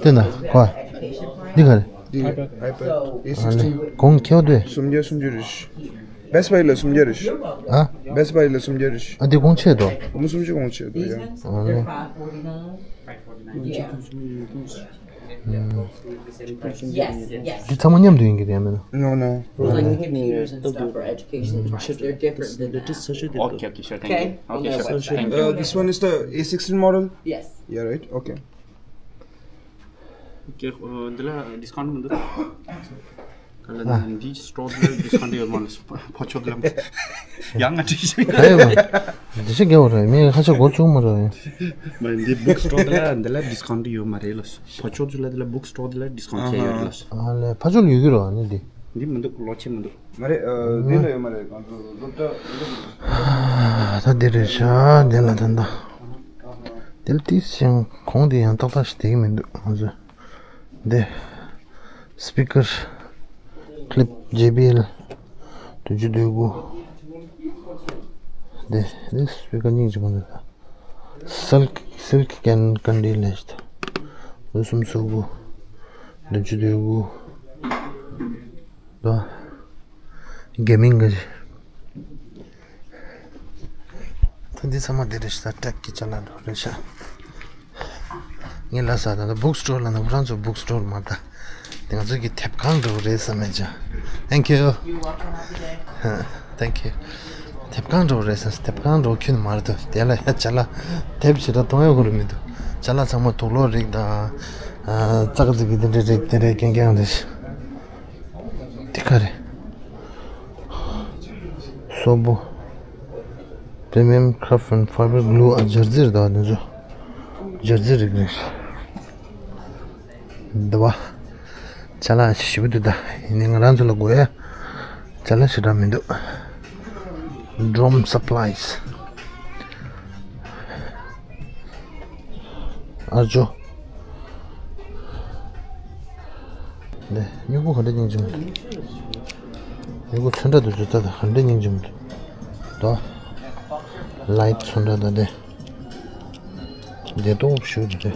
དེ་ན་གོ། འདི་ག་རེད། འདི་iPad, iPad A sixteen. གོང་ཁེ་བ་དུས། སུམ་བརྒྱ་སུམ་ཅུ་རེད། Best Buy ལ་སུམ་བརྒྱ་རེད། ཨ། Best Buy ལ་སུམ་བརྒྱ་རེད། ཨ། འདི་གོང་ཆེ་དོ། མི་སུམ་ཅུ་གོང་ཆེ་དོ་ཡ། ཨ་ནི། འདི་ཚང་མ་མཉམ་དུ་ཡིན་གྱི་རེད་མིན་ན། No, no. Like the computers and stuff for education. They're different than that. Okay, okay, sure, thank you. Okay, sure, thank you. Uh, this one is the A sixteen model? Yes. Yeah, right? Okay. Okay, uh, འདི་ལ་ཌིས་ཀའུན་ཊི་མི་འདུག་ག་ལ་ཨ། འདི་སི་ཊོར་ལ་ཌིས་ཀའུན་ཊི་ཡོད་མ་རེད། ཕོ་ཆོག་ལ་ཡང་ང་དྲིས་ཤིང་། ག་ཡོད་མ། འདི་ཤི་རྒྱ་བོ་རེད། མི་ཁ་ཆ་གོ་བཙུགས་མ་རེད། མ་འདི་book store ལ་འདི་ལ་ཌིས་ཀའུན་ཊི་ཡོད་མ་རེད་ལ། ཕོ་ཆོག་ཚོ་ལ་འདི་ལ་book store འདི་ལ་ཌིས་ཀའུན་ཊི་ཡོད་ལ། ཨ་ལས་ཕ་ཆོག་ལ་ཡོད་ཀྱི་རེད་ཨ་ནི་འདི། འདི་མི་འདུག་ལོ་ཆེ་མི་འདུག་མ་རེད། ཨ། འདི་ལ་ཡོད་མ་རེད། གང་ཚོ་སློབ་གྲྭ་སློབ་གྲྭ། ད་འདི་རེད་ཤག་འདི་ལ་ད་ད། དེ་ལ་ཏིས་ཡང་གོང་དེ་ཡང་ཏག་ཏག་ཞིག་བསྡད་ཀྱི་མི་འདུག་ང་ཚོས། འདི་སི་པི་ཀར་ཀི་ལིབ་ཇེ་བི་ཨེལ་བདུན་ཅུ་དོན་དགུ། འདི་འདི་སི་པི་ཀར་སྙིང་རྗེ་མོ་འདུག་སིལ་སིལ་ཀན་ཀན་ཌི་ལེ་ཤ་ད། ལོ་སུམ་ཅུ་སོ་དགུ། བདུན་ཅུ་དོན་དགུ། ད་གེ་མིང་གི། ད་འདི་ཚང་མ་འདི་རེད་ཤག་ཊེག་གི་ཅ་ལག་འདྲ་པོ་རེད་ཤག་ངས་ལབ་ས་ད་ལྟ་book store ལ་ན་ཁོ་རང་ཚོ་book store མ་ད། དེ་ང་ཚོ་གི་དེབ་ཁང་འདྲ་པོ་རེད་བསམ་མེད་ཅག Thank you. You're welcome. Have a good day. Thank you. དེབ་ཁང་འདྲ་པོ་རེད་བསམ། དེབ་ཁང་འདྲ་པོ་ཁྱོན་མ་རེད་འདུག་དེ་ལ་ཡ་ཅ་ལག་དེབ་ཞེ་དྲག་གཏོང་ཡ་ཁོ་རང་མི་འདུག་ཅ་ལག་ཚང་མ་དུག་ལོག་རིགས་དང་། ཨ། ཙག་ཙིག་གི་དེ་འདྲའི་རིགས་དེ་འདྲའི་རྐྱང་རྐྱང་རེད། འདི་ག་རེད། སོབ་པོ། Premium craft and fiber glue ཨ། སྦྱར་རྩི་རེད་ད་འདི་ཚོ། སྦྱར་རྩི་རིགས་རེད། འདི་བ། ཅ་ལག་ཞེ་པོ་འདུག་ད་ཡིན་ནའི་ང་རང་ཚོ་ལ་དགོས་ཡ། ཅ་ལག་ཞེ་དྲག་མི་འདུག Drum supplies. ཨ་ཇོ། ནས་སྨྱུ་གུ་ག་འདྲ་སྙིང་རྗེ་མོ་འདུག་སྨྱུ་གུ་ཚོན་ཁྲ་འདུག་ཚོ་ད་ད་ག་འདྲ་སྙིང་རྗེ་མོ་འདུག་ད་ལའིཊ་ཚོན་ཁྲ་ད་དེ། འདི་ཏོག་ཞུ་འདི་དེ།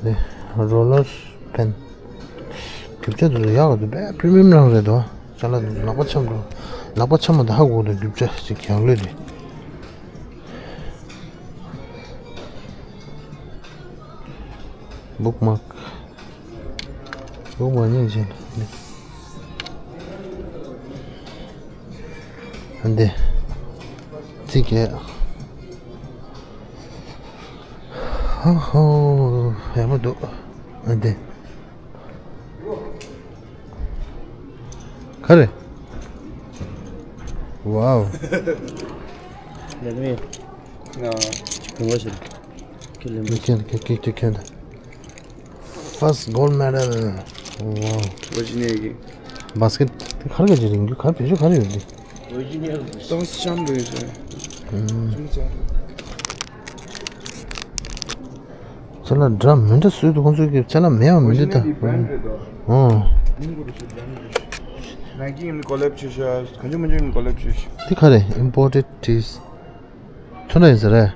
འདི་རོ་ལར་པེན། རྒྱུ་ཆ་འདི་ཚོ་ཡག་ག་འདུག་དཔེ་པི་རི་མི་ཡམ་རང་རེད་དོ། ཅ་ལག་འདི་ལག་པ་འཆམ་འགྲོ། ལག་པ་འཆམ་མ་འདི་ཧ་གོ་འདུག་རྒྱུ་ཆ་ཞིག་ཡག་ལོས་རེད། བུག་མཱག་བུག་མཱག་སྙིང་རྗེ་ལ། འདི། ཚིག་གས། ཧོ་ཧོ། ཡག་པོ་འདུག་འདི། ག་རེ། ཝའོ། ལེ་མི། ཨ། གང་བ་ཞིག་ཁྱེད་ལེ་མི། ཁྱེད་ཁྱེད་ཁྱེད་ཁྱེད། First gold medal. Wow. Original གི། བྷ་སི་ཀེ་ཊི་དེ་ག་རེ་ག་ཅིག་རེད། འདི་ག་རེ་བེད་སྤྱོད་ག་རེ་ཡོད་འདི། Original གི། ཏོག་ཙམ་རེད་ཟེར། ཨུམ། ཅ་ལག་འདྲ་མི་འདྲ་བཟོས་འདུག་ཁོང་ཚོས་ཀྱི་ཅ་ལག་མེད་པ་མི་འདུག་ད། Original གི་brand རེད་དོ། ཨོ། Nike ཡིན་ན་ཀོ་ལེབ་བྱས་ཤག་གང་བྱུང་མང་བྱུང་ཡིན་ན་ཀོ་ལེབ་བྱས་ཤག་འདི་ག་རེ། Imported tees། ཚོན་ཁྲ་ཡིན་ས་རེད།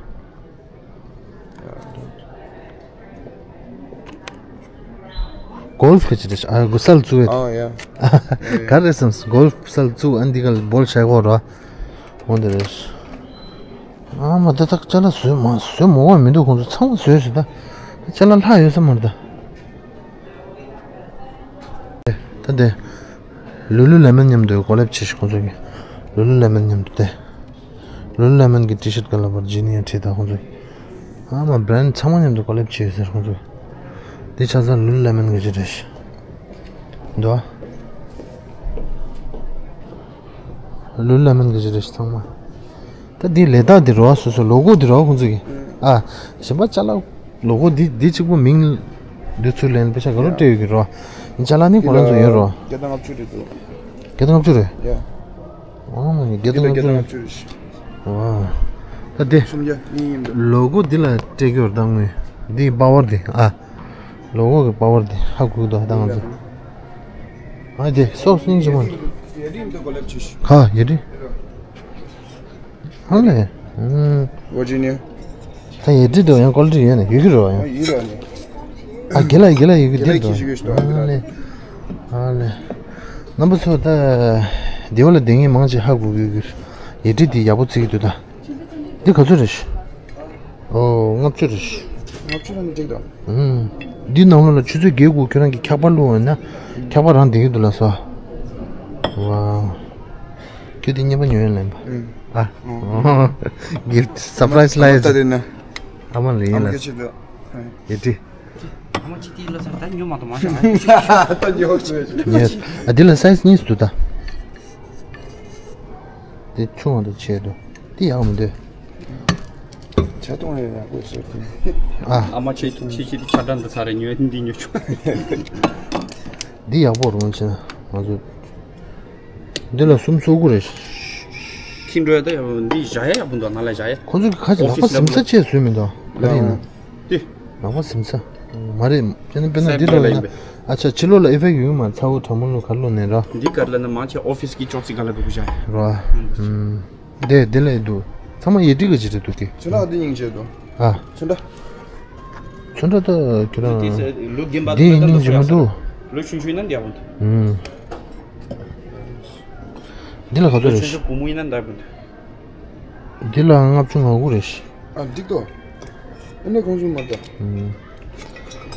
གོལ་ཕ་གི་ཅིག་རེད། ཨ། གོ་སལ་བཙུགས་པའི། ཨ་ཡ། ག་རེ་བསམ། གོལ་ཕ་སལ་བཙུགས། ཨ། འདི་ག་ལ་བོལ་བྱ་གོ་ར། འོ་འདི་རེད། ཨ་མ་ད་ད་ཅ་ལག་བཟོས་མ་བཟོས་མ་དགོས་མི་འདུག་ཁོང་ཚོ་ཚང་མ་བཟོས་ཟིན་ད། ཅ་ལག་ལྷག་ཡོད་ས་མ་རེད་ད། ད་དེ། ལུ་ལུ་ལེ་མོན་མཉམ་དུ་ཀོ་ལེབ་བྱས་ཤག་ཁོང་ཚོ་གི། ལུ་ལུ་ལེ་མོན་མཉམ་དུ་དེ། ལུ་ལུ་ལེ་མོན་གྱི་ཊི་ཤར་ཊི་ག་ལ་བར་ཇི་ནི་ཡ་བྲིས་ད་ཁོང་ཚོ་གི། ཨ་མ་བྷི་རེན་ཌི་ཚང་མ་མཉམ་དུ་ཀོ་ལེབ་བྱས་ཡོད་ཟེར་ཁོང་ཚོ་གི། དེ་ཆ་ཚང་ལུ་ལུ་ལེ་མོན་གྱི་ཅིག་རེད་ཤག་འདུག་ཨ། ལུ་ལུ་ལེ་མོན་གྱི་ཅིག་རེད་ཤག་ཚང་མ། ད་འདི་ལས་རྟགས་འདི་རོ། སོ་སོ་ལོ་གོ་འདི་རོ་ཁོང་ཚོ་གི། ཨ། གཞན་པ་ཅ་ལག་ལོ་གོ་འདི་འདི་གཅིག་པོ་མིང་འདི་ཚུར་ལེན་པེ་ཤ་ག་རུ་སྤྲད་ཡོད་ཀྱི་རོ། ཅ་ལག་ནི་ཁོ་རང་ཚོ་ཡོད་རོ། བརྒྱ་དང་ལྔ་བཅུ་རེད་འདུག་བརྒྱ་དང་ལྔ་བཅུ་རེད། ཡ། ཨོ་མ་ནི་བརྒྱ་དང་ལྔ་བཅུ་རེད། བརྒྱ་དང་ལྔ་བཅུ་རེད། ཝའོ། ད་དེ། སུམ་བརྒྱ་གཉིས་ཡིན་འདུག་ལོ་གོ་འདི་ལ་སྤྲད་རྒྱུར་བཏང་ངོས། འདི་པ་ཝར་འདི་ཨ། ལོ་གོ་གི་པ་ཝར་འདི་ཧ་གོ་གི་འདུག་ད་ང་ཚོ། ཨ་དེ་སོགས་སྙིང་རྗེ་མོ། ཡ་དྲི་འདི་གོ་ལེབ་ཆུ་ཤི། ག་ཡ་དྲི། ཧ་ལས། ཨུམ། ཝར་ཇི་ནི་ཡ། ད་ཡ་དྲི་འདུག་ཡང་ཀོ་ལི་ཊི་ཡོད་ནས་ཡོད་ཀྱི་རེད་བ་ཡང་། ཡིན་ར་ནི། ཨ་དགེ་ལགས་དགེ་ལགས་ཡོད་ཀྱི་དགེ་འདིར་ལགས་འདུག་ཁྱེད་ཞིག་ཡོད་ཤི་འདུག་ཨ་ལས། ཨ་ལས། རྣམ་པ་ཚོ་ད། སྡེ་བ་ལ་སྡོད་མཁན་མང་ཆེ་ཧ་གོ་གི་ཡོད་ཀྱི། ཡ་དྲི་འདི་ཡག་པོ་བརྩི་གི་འདུག་ད། འདི་ག་ཚོད་རེད་ཤག་ཨོ་ལྔ་བཅུ་རེད་ཤག་ལྔ་བཅུ་རང་འགྲིག་དང་། ཨུམ། འདི་ནང་ལོགས་ལ་ཆུ་ཚོད་བརྒྱད་དགུ་ཁྱོད་རང་གིས་འཁྱག་པ་བླུགས་འོང་ན། འཁྱག་པ་རང་བསྡད་ཀྱི་འདུག་ལགས་སོ། ཝའོ། ཁྱོད་འདི་རྙིང་པ་ཉོས་ཡོད་ལབ་པ། ཨུམ། ཨ། ཨུམ། གིཕ་ཊི་སར་པ་རའི་ཛི་ལ་ཡོད། ད་དེ་ན། ཨ་མ་ལ་ཡིན་ཨ་མ་ལ། སྐད་ཆ་འདི། ཡ་དྲི། ཨ་མ་ཅི་དེ་ལ་ས་ད་ཉོ་མ་ཐུབ་མ་ཤག་ད་ཉོ་ཤོག་ཅིག་ཉོས། ཨ་འདི་ལ་སའི་ཛི་གཉིས་སུ་འདུག་ད། དེ་ཆུང་བ་འདུག་ཆེ་འདུག་དེ་ཡག་མི་འདུག་ཆ་གཏོང་ཡ་ཡག་པོ་བཟོས་ཐུབ། ཨ། ཨ་མ་ཆེ་ཆེ་ཆེ་དེ་ཆ་གྲངས་འདི་ཚ་རེ་ཉོས་འདི་ཉོ་ཆོག་འདི་ཡག་པོ་རུང་ཆེ་ན་ང་ཚོ། འདི་ལ་སུམ་སོ་དགུ་རེད། ཁྱི་འགྲོ་ཡ་ད་ཡ་འདི་བཞག་ཡ་ཡག་པོ་འདུག་ནང་ལ་བཞག་ཡ། ཁོང་ཚོ་གི་ཁ་ཅིག་ལག་པ་ཟིམ་ས་བཅས་བཟོས་མི་འདུག་ག་རེ་ཡིན་ན། ཏི། ལག་པ་ཟིམ་ས། མ་རེད། དཔེར་ན་དཔེར་ན་འདི་འདྲ་ཡིན་ན། ཨ་ཆ་ཕྱི་ལོགས་ལ་ཨེ་ཕེག་ཡོད་མ་ཚ་བོ་གྲང་མོ་ལོ་ག་ལོ་ནས་ར། འདི་གར་ལ་ན་མང་ཆེ་ཨོ་ཕིས་ཀྱི་ཅོག་ཙི་ག་ལ་འགྲོ་གི་བཞག་ཡ། ར། ཨུམ། འདི་འདི་ལ་ཡི་འདུག་ཚང་མ་ཡི་ཏི་གི་ཅི་རེད་འདུག་གི། ཚོན་ཁྲ་འདི་སྙིང་རྗེ་འདུག་ཨ། ཚོན་ཁྲ། ཚོན་ཁྲ་ད་ཁྱོད་རང་། འདི་སྙིང་རྗེ་མི་འདུག་ལོ་ཆུང་ཆུང་ཡིན་ན་འདི་ཡག་པོ་འདུག་ཨུམ། འདི་ལ་ག་ཚོད་རེད། ཆུང་ཆུང་བུ་མོ་ཡིན་ན་འདི་ཡག་པོ་འདུག་འདི་ལ་ལྔ་བཅུ་ང་དགུ་རེད། ཨ་འགྲིག་ཏོ། ཨ་ནི་གོང་ཆུང་མ་ད། ཨུམ།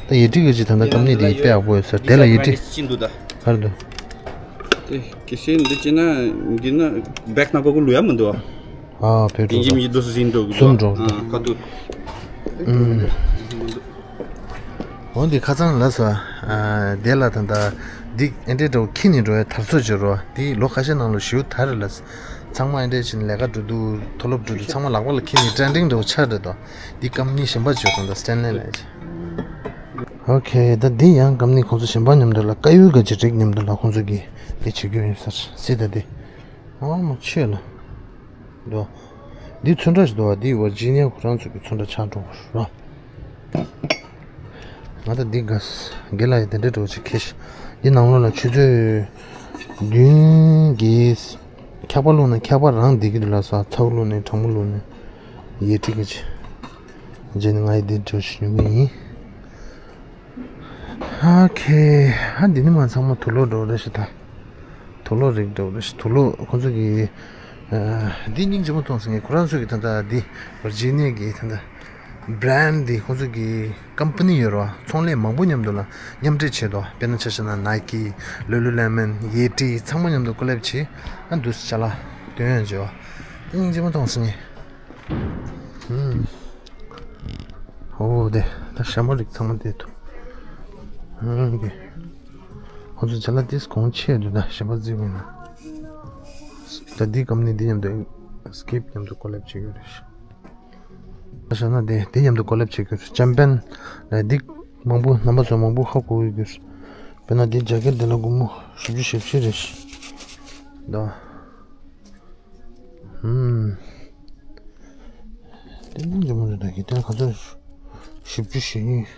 ད་ཡི་ཏི་གི་ཅི་ད་ད་ཀམ་ནི་འདི་དཔེ་ཡག་པོ་ཡོད་ས་དེ་ལ་ཡི་ཏི། ཅི་འདུག་ད། ག་རེ་འདུག་དེ་གལ་སྲིད་འདི་ཅི་ན་འདི་ན་བེག་ནང་གོ་གོ་ལུ་ཡ་མི་འདུག་ཨ། ཨ་བེག་འདི་ཡིན་མི་འདུག་སུ་ཟིན་འགྲོ་གི་འདུག་སུམ་འགྲོ་གི་འདུག་ཨ་ཁ་ཐུག་འོ་འདི་ཁ་ཚང་ལ་སོ། ཨ་དེ་ལ་ད་ད་འདི་ཨེ་འདྲེ་འདྲ་བོ་ཁྱི་ནི་འགྲོ་ཡ་དར་ཚོ་བྱེད་རོ་འདི་ལོ་ཁ་ཤས་ནང་ལ་ཞུ་དར་ལ། ཚང་མ་ཨེ་འདྲེ་བྱེད་ལས་ཀ་འགྲོ་འདུག་མཐོ་སློབ་འགྲོ་འདུག་ཚང་མ་ལག་པ་ལ་ཁྱི་ནི་ཏྲན་ཏྲིང་འདྲ་བོ་ཆགས་འདྲ་དོ། འདི་ཀམ་ནི་གཞན་པ་བྱོས་དང་ད་སྟན་ལེན་ལས་བྱེད། ཨོ་ཁེ་ད་འདི་ཡང་ཀམ་ནི་ཁོང་ཚོ་གཞན་པ་མཉམ་དུ་ལ་ཀ་ཡུལ་ག་ཅི་རིགས་མཉམ་དུ་ལ་ཁོང་ཚོ་གི་འདི་བྱེད་རྒྱུ་ཡིན་ས་སྲིད་ད་འདི། ཨ་མ་ཆོས་ལ། འདུག་འདི་ཚོན་ཁྲ་ཞིག་འདུག་བ་འདི་ཝར་ཇི་ནི་ཡ་ཁོ་རང་ཚོ་གི་ཚོན་ཁྲ་ཆགས་འགྲོ་བ་རེད། ང་ད་འདི་དགའ་ས་དགེ་ལགས་ཡི་དེ་འདྲའི་འགྲོ་ཅིག་ཁེ་ཤི། འདི་ནང་ལོགས་ལ་ཆུ་ཚོད་བདུན་གྱིས་འཁྱག་པ་བླུགས་ན་འཁྱག་པ་རང་བསྡད་ཀྱི་འདུག་ལ་ས་ཚ་བོ་བླུགས་ནས་གྲང་མོ་བླུགས་ནས་ཡེ་ཁྲི་གི་ཅི། རྗེས་ནས་ང་ཡི་འདི་འགྲོ་ཞུ་གི་ཡིན། ཨ་ཁེ། ཨ་འདི་ནི་མ་ཚང་མ་དུག་ལོག་འགྲོ་རེ་ཞིག་ད། དུག་ལོག་རིགས་འགྲོ་རེ་ཞིག་དུག་ལོག་ཁོང་ཚོ་གི། འདི་སྙིང་རྗེ་མོ་མཐོང་སོང་ངས་ཁོ་རང་ཚོ་གི་ད་ལྟ་འདི་ཝར་ཇི་ནི་ཡ་གི་ད་ལྟ་བྷི་རན་ཌི་འདི་ཁོང་ཚོ་གི་ཀམ་པ་ནི་ཡོད་རེད་བ། ཚོང་ལས་མང་པོ་མཉམ་དུ་ལ་མཉམ་འབྲེལ་བྱས་འདུག་དཔེར་ན་ཆ་བཞག་ན་ནའི་ཀི། ལུ་ལུ་ལེ་མོན། ཡེ་ཏྲི་ཚང་མ་མཉམ་དུ་ཀོ་ལེབ་བྱས། ཨ་འདུག་ཅ་ལག་དོན་ཡོད་བྱས་བ། འདི་སྙིང་རྗེ་མོ་མཐོང་སོང་ངས། ཨོ་དེ་ད་ཞྭ་མོ་རིགས་ཚང་མ་དེ་འདུག་ཨོ་དེ་ཁོ་ཚོ་ཅ་ལག་དེས་གོང་ཆེ་འདུག་ད་ཞྭ་མོ་རྩིས་དགོས་ན། ད་འདི་ཀམ་ནི་འདི་མཉམ་དུ་སི་ཀིབ་མཉམ་དུ་ཀོ་ལེབ་བྱེད་ཡོད་རེད། ད་ཞྭ་ན་དེ་དེ་མཉམ་དུ་ཀོ་ལེབ་བྱེད་དགོས་རེད། ཅམ་པན་ལ་འདི་མང་པོ་རྣམ་པ་ཚོ་མང་པོ་ཧ་གོ་གི་ཡོད་རེད། དཔེར་ན་འདི་ཇ་ཀེ་ཊི་འདི་ལ་སྒོར་མོ་བཞི་བཅུ་ཞེ་བཞི་རེད་ཤག་ད། ཧུམ། དེ་མིན་འཇོན་མོ་རེད་ད་གི་དེ་ག་ཚོད་བཞི་བཅུ་ཞེ་གཉིས།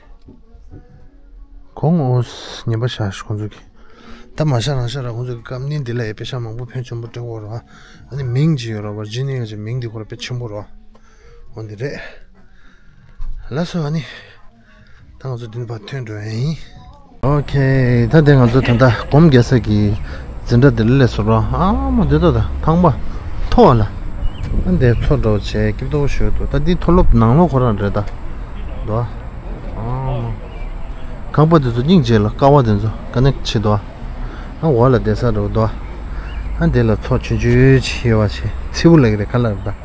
གོང་འོ་ཉེས་པ་བཞག་ཤག་ཁོང་ཚོ་གི། ད་མ་བཞག་རང་བཞག་ར་ཁོང་ཚོ་གི་ཀམ་ནི་འདི་ལ་ཡ་པེ་ཤ་མང་པོ་ཕོན་ཆེན་པོ་སྤྲད་ཡོད་རེད་བ། ཨ་ནི་མིང་ཅིག་ཡོད་རེད་བ་ཇི་ནི་ཡ་ཅིག་མིང་འདི་ཁོ་ར་དཔེ་ཆེན་པོ་རེད་བ། འོ་འདི་རེད། ལགས་སོ་ཨ་ནི། ད་ང་ཚོ་འདི་ནས་ཕར་ཐོན་འགྲོ་ཡ་ཡིན། ཨོ་ཁེ། ད་དེ་ང་ཚོ་ད་ལྟ་སྒོམ་རྒྱག་ས་གི་འཛིན་གྲྭ་དེ་ལ་སླེབས་སོང་ར། ཨ་མ་འདི་ད་ད་ཐང་པ་མཐོ་བ་ལ། ཨ་འདི་མཚོ་འདྲ་བོ་བྱས་སྐྱིད་པོ་ཞིག་འདུག་ད་འདི་མཐོ་སློབ་ནང་ལོགས་ཁོ་རང་རེད་ད། འདུག་ཨ་མ། ཁང་པ་དེ་ཚོ་སྙིང་རྗེ་ལ་ཀ་བ་དེ་ཚོ་ཀ་ནེག་བྱེད་འདུག་ཨ་འོག་ལ་བསྡད་ས་འདྲ་བོ་འདུག་ཨ་འདི་ལ་མཚོ་ཆུང་ཆུང་ཅིག་ཡོད་པ་བྱས་ཚིལ་བུ་ལ་གི་རེད་ཁ་ལ་རེད་ད།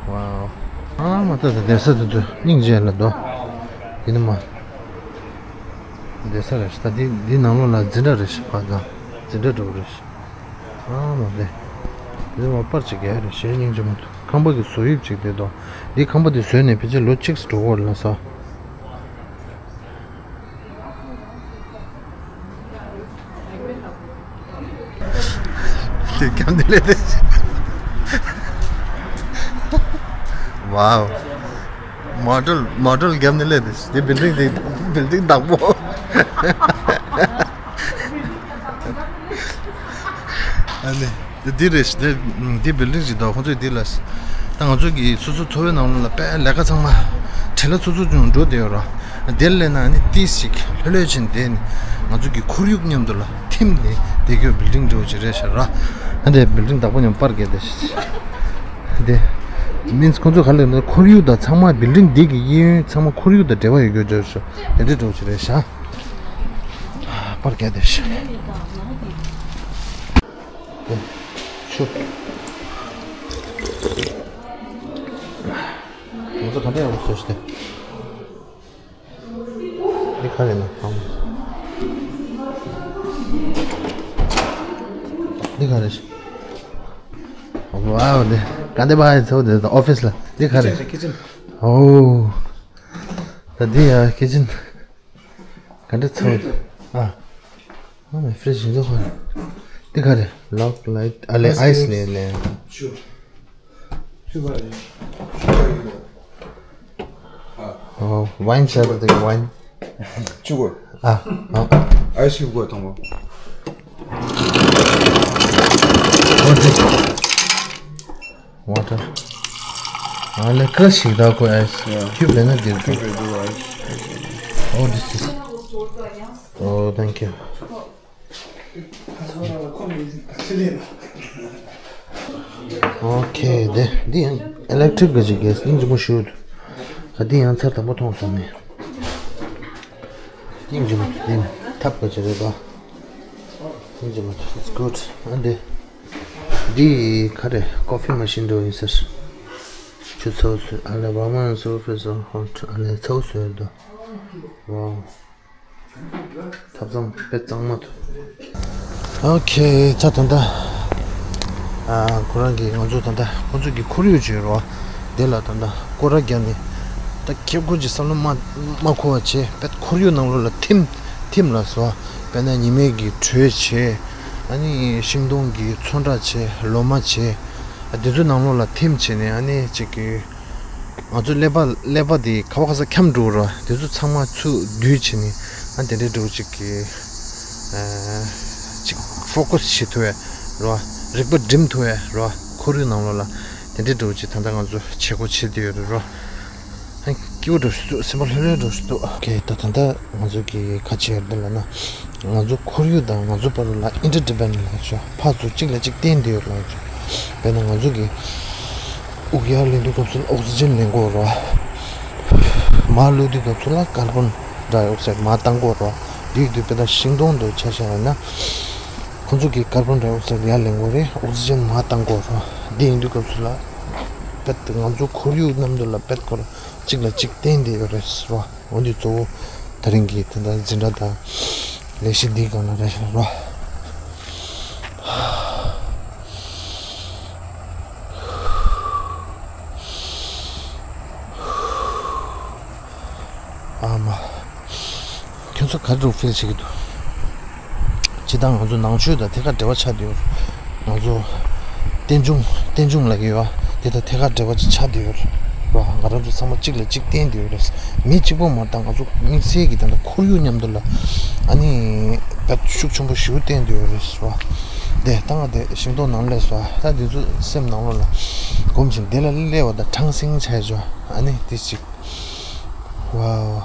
ཝའོ། ཨ་མ་ད་ད་བསྡད་ས་དེ་ཚོ་སྙིང་རྗེ་ལ་འདུག་ཡིན་ནི་མ། བསྡད་ས་རེད་ཤག་ད་འདི་འདི་ནང་ལོགས་ལ་འཛིན་གྲྭ་རེད་ཤག་ཕ་ག་འཛིན་གྲྭ་འདྲ་བོ་རེད་ཤག་ཨ་མ་རེད། འདི་མ་པར་ཅིག་རྒྱག་རེད་ཞེ་སྙིང་རྗེ་མོ་འདུག་ཁང་པ་གི་བཟོ་དབྱིབས་ཅིག་དེ་འདུག་འདི་ཁང་པ་འདི་བཟོས་ནས་ཕལ་ཆེར་ལོ་གཅིག་འགྲོ་གི་ཡོད་རེད་ལ་ས། དེ་ཀྱང་དེ་ལས་དེ། ཝའོ། མོ་ཊལ་མོ་ཊལ་རྒྱབ་ནས་སླེབས་ཏེ་འདི་བིལ་ཌིང་འདི་བིལ་ཌིང་བདག་པོ། ཨ་ནི་འདི་རེད། འདི་འདི་བིལ་ཌིང་ཞིག་འདུག་ཁོང་ཚོས་འདི་ལ་ད་ང་ཚོ་གི་སོ་སོ་འཚོ་བའི་ནང་ལ་དཔེ་ལས་ཀ་ཚང་མ་བྲེལ་བ་ཚུབ་ཚུབ་ཅིག་འགྲོ་བསྡད་ཡོད་ར། འདིར་སླེབས་ན་ཨ་ནི་ཏིས་ཞིག་ལྷོད་ལྷོད་ཕྱིན་བསྡད་ནས་ང་ཚོ་གི་ཁོར་ཡུག་མཉམ་དུ་ལ་ཐིམ་ནས་བསྡད་རྒྱུ་བིལ་ཌིང་འདྲ་བོ་ཅིག་རེད་ཤག་ར། ཨ་འདི་བིལ་ཌིང་བདག་པོ་མཉམ་པར་བརྒྱབ་བསྡད་ཤག་འདི་མིན་ཁོ་ཚོ་ག་ལ་ཁོར་ཡུག་དང་ཚང་མ་བིལ་ཌིང་འདི་གི་གཡས་གཡོན་ཚང་མ་ཁོར་ཡུག་དང་འབྲེལ་བ་ཡོད་རྒྱུ་འདྲ་ཞིག་དེ་འདྲ་འདྲ་བོ་ཞིག་རེད་ཤག་པར་རྒྱག་བསྡད་ཤག་ཆུ། ང་ཚོ་ག་འདྲ་ཡག་པོ་བཟོས་ཤག་དེ། འདི་ག་རེད་ན་ཨང་། འདི་ག་རེད། ཝའོ། འདི་ག་འདི་བ་ཚོ་འདི་ཨོ་ཕི་སི་ལ་འདི་ག་རེད། ཁི་ཅན། ཨོ། ད་འདི་ཡ་ཁི་ཅན། ག་འདི་ཚོ་ཨ། ཨ་ནི་ཕི་རི་ཇི་འདི་ག་རེད། འདི་ག་རེད། ལོག་ལའིཊ་ཨ་ལེ་ཨའི་སི་ལེ་ལེ། ཆུ། ཆུ་ག་རེད། ཆུ་ག་རེད། ཨོ། ཝའིན་ཆགས་པ་དེ་ཝའིན། ཆུ་དགོས། ཨ། ཨ། ཨའི་སི་ཁྱུབ་དགོས་དང་པོ། What is water? ཨ་ལེ་ཀ་ཤིག་ད་ཁོ་ཨའི་སི། Yeah. ཁྱུབ་ལེན་ན་འདིར་འདུག་ཁྱུབ་རེད་འདུག་ཨའི་སི། Oh, this is. Oh, thank you. Okay, དེ་འདི་ཡང་ཨི་ལེག་ཊི་རིག་གི་ཅིག་གི་སྙིང་རྗེ་མོ་ཞུ། ད་འདི་ཡང་ཚར་དང་པོ་མཐོང་སོང་ནས། སྙིང་རྗེ་མོ་འདི་ཐབ་གི་ཅིག་རེད་པ། སྙིང་རྗེ་མོ། It's good. ཨ་འདི་འདི་ག་རེ་ཀོ་ཕི་མ་ཤིན་འགྲོ་ཡིན་ཟེར། ཆུ་ཚ་བོ་བཟོས། ཨ་ལེ་བ་མ་སོ་ཕེ་སོ་ཧོ་ཨ་ལེ་ཚ་བོ་བཟོས་འདུག་ཝའོ། ཐབ་ཚང་དཔེ་གཙང་མ་འདུག་ཨོ་ཁེ། ད་ད་ལྟ་ཨ་ཁོ་རང་གིས་ང་ཚོ་ད་ལྟ་ཁོ་ཚོ་གི་ཁོར་ཡུག་ཅིག་ཡོད་རེད་པ། དེ་ལ་ད་ལྟ་སྐོར་ར་བརྒྱབ་ནས་ད་ཁེབ་ཁོ་ཅིག་བསམ་བློ་མ་མ་འཁོར་བ་བྱས། དཔེ་ཁོར་ཡུག་ནང་ལོགས་ལ་ཐིམ་ཐིམ་ལ་བཟོ། དཔེར་ན་ཉི་མའི་གི་དྲོད་བྱས། ཨ་ནི་ཤིང་སྡོང་གི་ཚོན་ཁྲ་བྱས། ལོ་མ་བྱས། ཨ་དེ་ཚོའི་ནང་ལོགས་ལ་ཐིམ་བྱས་ནས་ཨ་ནི་ཅིག་གི་ང་ཚོ་ཀླད་པ་ཀླད་པ་དེ་ག་བ་ག་ས་འཁྱམས་འགྲོ་ར། དེ་ཚོ་ཚང་མ་ཚུར་བསྡུས་བྱས་ནས་ཨ་དེ་འདྲའི་འདྲ་བོ་ཅིག་གི་ཨ་ཅིག་ཕོ་ཀ་སི་བྱེད་ཐུབ་ཡ་ར། རིག་པ་སྒྲིམ་ཐུབ་ཡ་ར། ཁོར་ཡུག་ནང་ལོགས་ལ་དེ་འདྲའི་འདྲ་བོ་ཅིག་ད་ལྟ་ང་ཚོ་བྱེད་སྒོ་བྱེད་བསྡད་ཡོད་རེད་ར། ཨ་སྐྱིད་པོ་འདྲ་བོ་ཞིག་འདུག་སེམས་པ་ལྷོད་ལྷོད་འདྲ་བོ་ཞིག་འདུག་ཨོ་ཁེ། ད་ད་ལྟ་ང་ཚོ་གི་ཁ་ཆེ་ཡོད་འདི་ལ་ན། ང་ཚོ་ཁོར་ཡུག་དང་ང་ཚོ་བར་ལ་ཨིན་ཊར་ཌི་པེན་ཌེནཊ་ལབ་ཡ་ཅིག་ཕར་ཚུར་གཅིག་ལ་གཅིག་བརྟེན་བསྡད་ཡོད་ལབ་ཡ་ཅིག་དཔེར་ན་ང་ཚོ་གི་དབུགས་ཡར་ལེན་དུས་སྐབས་སུ་ལ་ཨོག་སི་ཇན་ལེན་དགོས་རེད་པ། མར་གློད་དུས་སྐབས་སུ་ལ་ཀར་བོན་ཌའི་ཨོག་སའིཌ་མར་བཏང་དགོས་རེད་པ། དེ་ཡིན་དུས་དཔེར་ན་ཤིང་སྡོང་འདི་ཆ་བཞག་ཡིན་ན། ཁོ་ཚོ་གིས་ཀར་བོན་ཌའི་ཨོག་སའིཌ་ཡར་ལེན་དགོས་རེད། ཨོག་སི་ཇན་མར་བཏང་དགོས་རེད་པ། དེ་ཡིན་དུས་སྐབས་སུ་ལ་དཔེ་ང་ཚོ་ཁོར་ཡུག་མཉམ་དུ་ལ་དཔེ་ཁོ་རང་གཅིག་ལ་གཅིག་བརྟེན་བསྡད་ཡོད་རེད་ཟེར་བ། འོན་ཏེ་གཙོ་བོ་དེ་རིང་གི་དེ་འདྲ་འཛིན་གྲྭ་དང་ལས་གཞི་འདིའི་སྒང་ལ་རེད་ཤག་རོ། ཨ་མ། ཁྱོད་ཚོ་ག་རེ་འདྲ་ཕིལ་བྱེད་ཀྱི་འདུག་སྤྱིར་བཏང་ང་ཚོ་ནང་ཆོས་དང་ཐད་ཀར་འབྲེལ་བ་ཆགས་བསྡད་ཡོད། ང་ཚོ་རྟེན་འབྱུང་རྟེན་འབྱུང་ལབ་ཀྱི་ཡོད་པ། དེ་དང་ཐད་ཀར་འབྲེལ་བ་ཅིག་ཆགས་བསྡད་ཡོད་རེད་པ། ང་རང་ཚོ་ཚང་མ་གཅིག་ལ་གཅིག་བརྟེན་བསྡད་ཡོད་རེད། མི་གཅིག་པོ་མ་གཏོགས་ང་ཚོ་དམིགས་བསལ་གྱི་ད་ལྟ་ཁོར་ཡུག་མཉམ་དུ་ལ་ཨ་ནི་དཔེ་ཤུགས་ཆེན་པོ་ཞེ་པོ་བརྟེན་བསྡད་ཡོད་རེད་པ། དེ་ད་ང་དེ་ཤིང་སྡོང་ནང་སླེབས་སོང་། ད་འདི་ཚོ་སེམས་ནང་ལོགས་ལ་སྒོམ་བཞིན་དེ་ལ་སླེབས་པ་དང་ཁྲང་སེང་ཆགས་བྱུང་། ཨ་ནི་དེ་ཅིག་ཝའོ།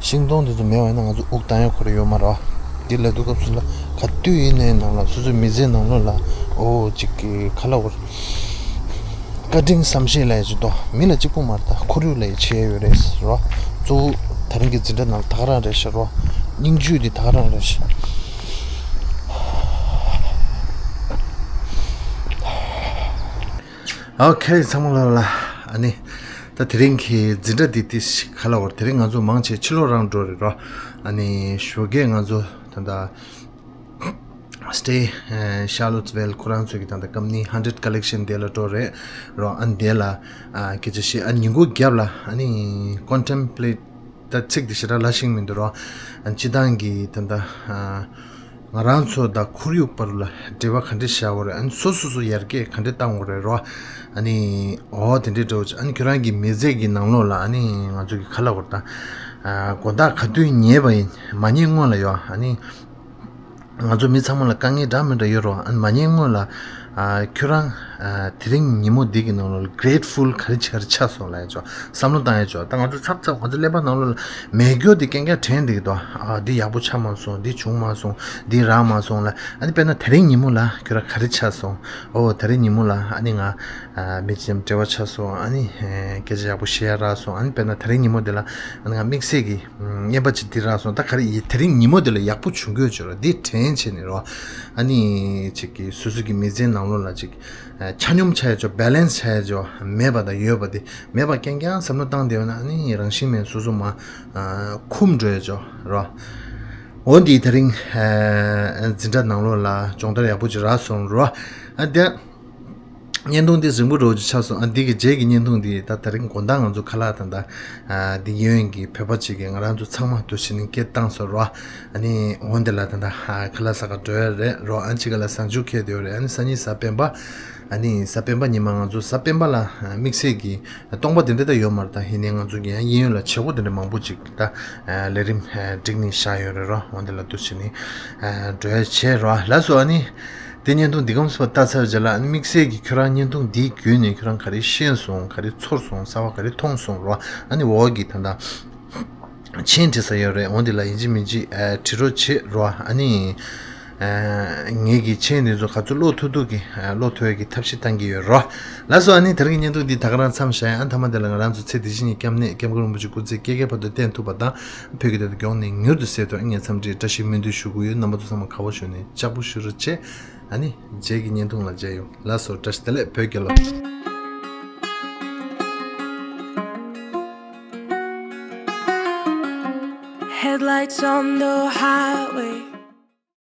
ཤིང་སྡོང་འདི་ཚོ་མེད་པ་ཡིན་ན་ང་ཚོ་དབུགས་བཏང་ཡ་ཁོ་རང་ཡོད་མ་རེད་པ། འདི་ལབ་དུས་སྐབས་སུ་ལ་ག་དུས་ཡིན་ནའི་ནང་ལ་སོ་སོའི་མི་ཚེའི་ནང་ལོགས་ལ་ཨོ་ཅིག་གི་ག་ལབ་དགོས་རེད། བཀའ་དྲིན་བསམ་ཤེས་ལབ་ཡ་ཅིག་འདུག་མི་ལ་གཅིག་པོ་མ་རེད། ད་ཁོར་ཡུག་ལ་ཡ་བྱེད་ཡ་ཡོད་རེད་ཟེར་བ། གཙོ་བོ་དེ་རིང་གི་འཛིན་གྲྭ་ནང་ད་ག་རང་རེད་ཤག་རོ། སྙིང་བཅུད་འདི་ད་ག་རང་རེད་ཤག་ཨོ་ཁེ། ཚང་མ་ལ་ལ་ཨ་ནི། ད་དེ་རིང་གི་འཛིན་གྲྭ་འདི་ཏིས་ག་ལབ་དགོས་རེད། དེ་རིང་ང་ཚོ་མང་ཆེ་ཕྱི་ལོགས་རང་འགྲོ་རེད་རོ། ཨ་ནི་ཞོགས་ཀས་ང་ཚོ་ད་ལྟ་སི་ཊེ་ཤར་ལོ་ཊི་སི་ཝེལ་ཁོ་རང་ཚོ་གི་ད་ལྟ་ཀམ་པ་ནི་ཧན་ཌེཌ་ཀ་ལེག་ཤན་དེ་ལ་འགྲོ་རེད་རོ། ཨ་ནི་དེ་ལ་ཨ་སྐད་ཆ་བཤད། ཨ་ཉིན་གུང་རྒྱབ་ལ་ཨ་ནི་ཀོན་ཊེམ་པི་ལེཊ། ད་ཚིག་འདི་ཞེ་དྲག་ལ་ཤེས་མི་འདུག་རོ། ཨ་སྤྱིར་བཏང་གི་ད་ལྟ་ཨ་ ང་རང་ཚོ་དང་ཁོར་ཡུག་བར་ལ་འབྲེལ་བ་ག་འདྲ་བཞག་དགོས་རེད། ཨ་ནི་སོ་སོ་སོ་ཡར་རྒྱས་ག་འདྲ་གཏང་དགོས་རེད་རོ། ཨ་ནི་འོ་དེ་འདྲའི་འདྲ་བོ་ཅིག་ཨ་ནི་ཁྱོད་རང་གི་མི་ཚེ་གི་ནང་ལོགས་ལ་ཨ་ནི་ང་ཚོ་གི་ག་ལབ་དགོས་རེད་ད། ཨ་དགོང་དག་ག་དུས་ཉལ་བ་ཡིན་མ་ཉལ་སྔོན་ལ་ཡོད་ཨ་ནི། ང་ཚོ་མི་ཚང་མ་ལ་དཀའ་ངལ་འདྲ་མི་འདྲ་ཡོད་རོ། ཨ་ནི་མ་ཉལ་སྔོན་ལ་ཨ་ཁྱོད་རང་ཨ་དེ་རིང་ཉིན་མོ་འདི་གི་ནང་ལོགས་ལ་grateful ག་རེ་བྱས་རེ་ཆགས་སོང་ལབ་ཡ་ཅོ་བསམ་བློ་བཏང་ཡ་ཅོ། ད་ང་ཚོ་ཚབ་ཚབ་ང་ཚོ་ཀླད་པ་ནང་ལོགས་ལ་མེད་རྒྱུ་འདི་རྐྱང་རྐྱང་དྲན་འདུག་དོ། ཨ་འདི་ཡག་པོ་ཆགས་མ་སོང་། འདི་བྱུང་མ་སོང་། འདི་རག་མ་སོང་ལ། ཨ་ནི་དཔེར་ན་དེ་རིང་ཉིན་མོ་ལ་ཁྱོད་རང་ག་རེ་ཆགས་སོང་། ཨོ་དེ་རིང་ཉིན་མོ་ལ་ཨ་ནི་ང་ཨ་མི་ཚོའི་འབྲེལ་བ་ཆགས་སོང་། ཨ་ནི་ཨེ་སྐད་ཆ་ཡག་པོ་བཤད་ཡ་རག་སོང་། ཨ་ནི་དཔེར་ན་དེ་རིང་ཉིན་མོ་འདི་ལ་ཨ་ནི་ང་དམིགས་བསལ་གྱི་ཨམ་རྔན་པ་ཅིག་འདི་རག་སོང་། ད་ག་རེ་ཡིན་དེ་རིང་ཉིན་མོ་འདི་ལ་ཡག་པོ་བྱུང་དགོས་བྱུང་ར་འདི་དྲན་བྱས་ནས་རོ། ཨ་ནི་ཅིག་གི་སོ་སོ་གི་མི་ཚེའི་ནང་ལོགས་ལ་ཅིག་ཨ་ཆ་སྙོམས་ཆགས་ཡ་ཅོ་balance ཆགས་ཡ་ཅོ་མེད་པ་དང་ཡོད་པ་དེ་མེད་པ་རྐྱང་རྐྱང་བསམ་བློ་བཏང་བསྡད་ཡོད་ན་ཨ་ནི་རང་བཞིན་མེད་སོ་སོ་མ་ཨ་འཁུམས་འགྲོ་ཡ་ཅོ་རོ། འོ་འདི་དེ་རིང་ཨ་འཛིན་གྲྭ་ནང་ལོགས་ལ་སྦྱོང་བརྡར་ཡག་པོ་ཅིག་རག་སོང་རོ། ཨ་དེ་བརྙན་ཐུང་འདི་རིང་པོ་འདྲ་བོ་ཅིག་ཆགས་སོང་། ཨ་འདི་གི་རྗེས་ཀྱི་བརྙན་ཐུང་འདི་ད་དེ་རིང་དགོང་དག་ང་ཚོ་ཁ་ལག་དང་ད་ཨ་འདི་གཡས་གཡོན་གྱི་བོད་པ་ཅིག་གིས་ང་རང་ཚོ་ཚང་མ་འདུ་བྱས་ནས་སྐད་བཏང་སོང་རོ། ཨ་ནི་འོ་འདི་ལ་ད་ད་ཨ་ཁ་ལག་ཟ་ག་འགྲོ་ཡ་རེད་རོ། ཨ་ཅི་ག་ལ་གཟའ་མཇུག་འཁེལ་བསྡད་ཡོད་རེད། ཨ་ནི་སང་ཉིན་གཟའ་སྤེན་པ། ཨ་ནི་གཟའ་སྤེན་པ་ཉི་མ་ང་ཚོ་གཟའ་སྤེན་པ་ལ་ཨ་དམིགས་བསལ་གྱི་སྟོང་པ་དེ་འདྲ་ད་ཡོད་མ་རེད། ད་ཡིན་ནའི་ང་ཚོ་གི་ཡང་གཡས་གཡོན་ལ་བྱེད་སྒོ་དེ་འདྲ་མང་པོ་ཅིག་ད་ཨ་ལས་རིམ་ཨ་བསྒྲིགས་ནས་བཞག་ཡོད་རེད་རོ། འོ་འདི་ལ་འདུ་བྱས་ནས་ཨ་འགྲོ་ཡ་བྱེད་རོ། ལགས་སོ། ཨ་ནི་དེ་བརྙན་ཐུང་འདི་གམ་སུ་ལྟ་ཚར་བའི་རྗེས་ལ་ཨ་ནི་དམིགས་བསལ་གྱི་ཁྱོད་རང་བརྙན་ཐུང་འདིའི་བརྒྱུད་ནས་ཁྱོད་རང་ག་རེ་ཤེས་སོང་། ག་རེ་ཚོར་སོང་། གསར་པ་ག་རེ་མཐོང་སོང་རོ། ཨ་ནི་འོག་གི་ད་ལྟ་མཆན་བྲིས་ས་ཡོད་རེད། འོ་འདི་ལ་ཡིན་གཅིག་མིན་གཅིག་ཨ་བྲིས་རོགས་བྱེད་རོ། ཨ་ནི་ཨ་ངེད་ཀྱི་མཆན་འདི་ཚོ་ག་ཚོད་ཀློག་ཐུབ་ཐུབ་ཀྱི་ཨ་ཀློག་ཐུབ་ཡ་གི་ཐབས་ཤེས་བཏང་གི་ཡོད་རོ། ལགས་སོ། ཨ་ནི་དེ་རིང་གི་བརྙན་ཐུང་འདི་ད་ག་རང་མཚམས་བཞག་ཡ། ཨ་མཐའ་མ་དེ་ལ་ང་རང་ཚོ་ཚེ་འདི་ཕྱི་གཉིས་སྐྱབས་གནས་སྐྱབས་མགོན་རིན་པོ་ཆེ་སྐུ་ཚེ་བསྐལ་བརྒྱའི་བར་དུ་བརྟན་ཐུབ་པ་དང་བོད་ཀྱི་བདེན་དོན་མགྱོགས་ནས་མྱུར་དུ་གསལ་ཐུབ། ཨ་ངས་འཚམས་འདྲིའི་བཀྲ་ཤིས་སྨོན་འདུན་ཞུ་གི་ཡོད། རྣམ་པ་ཚོ་ཚང་མ་དགའ་པོ་བྱུང་ནས་ལྕགས་པོ་ཞུ་རོགས་བྱེད། ཨ་ནི་རྗེས་ཀྱི་བརྙན་ཐུང་ལ་མཇལ་ཡོང་། ལགས་སོ། བཀྲ་ཤིས་བདེ་ལེགས། བོད་རྒྱལ་ལོ། Headlights on the highway.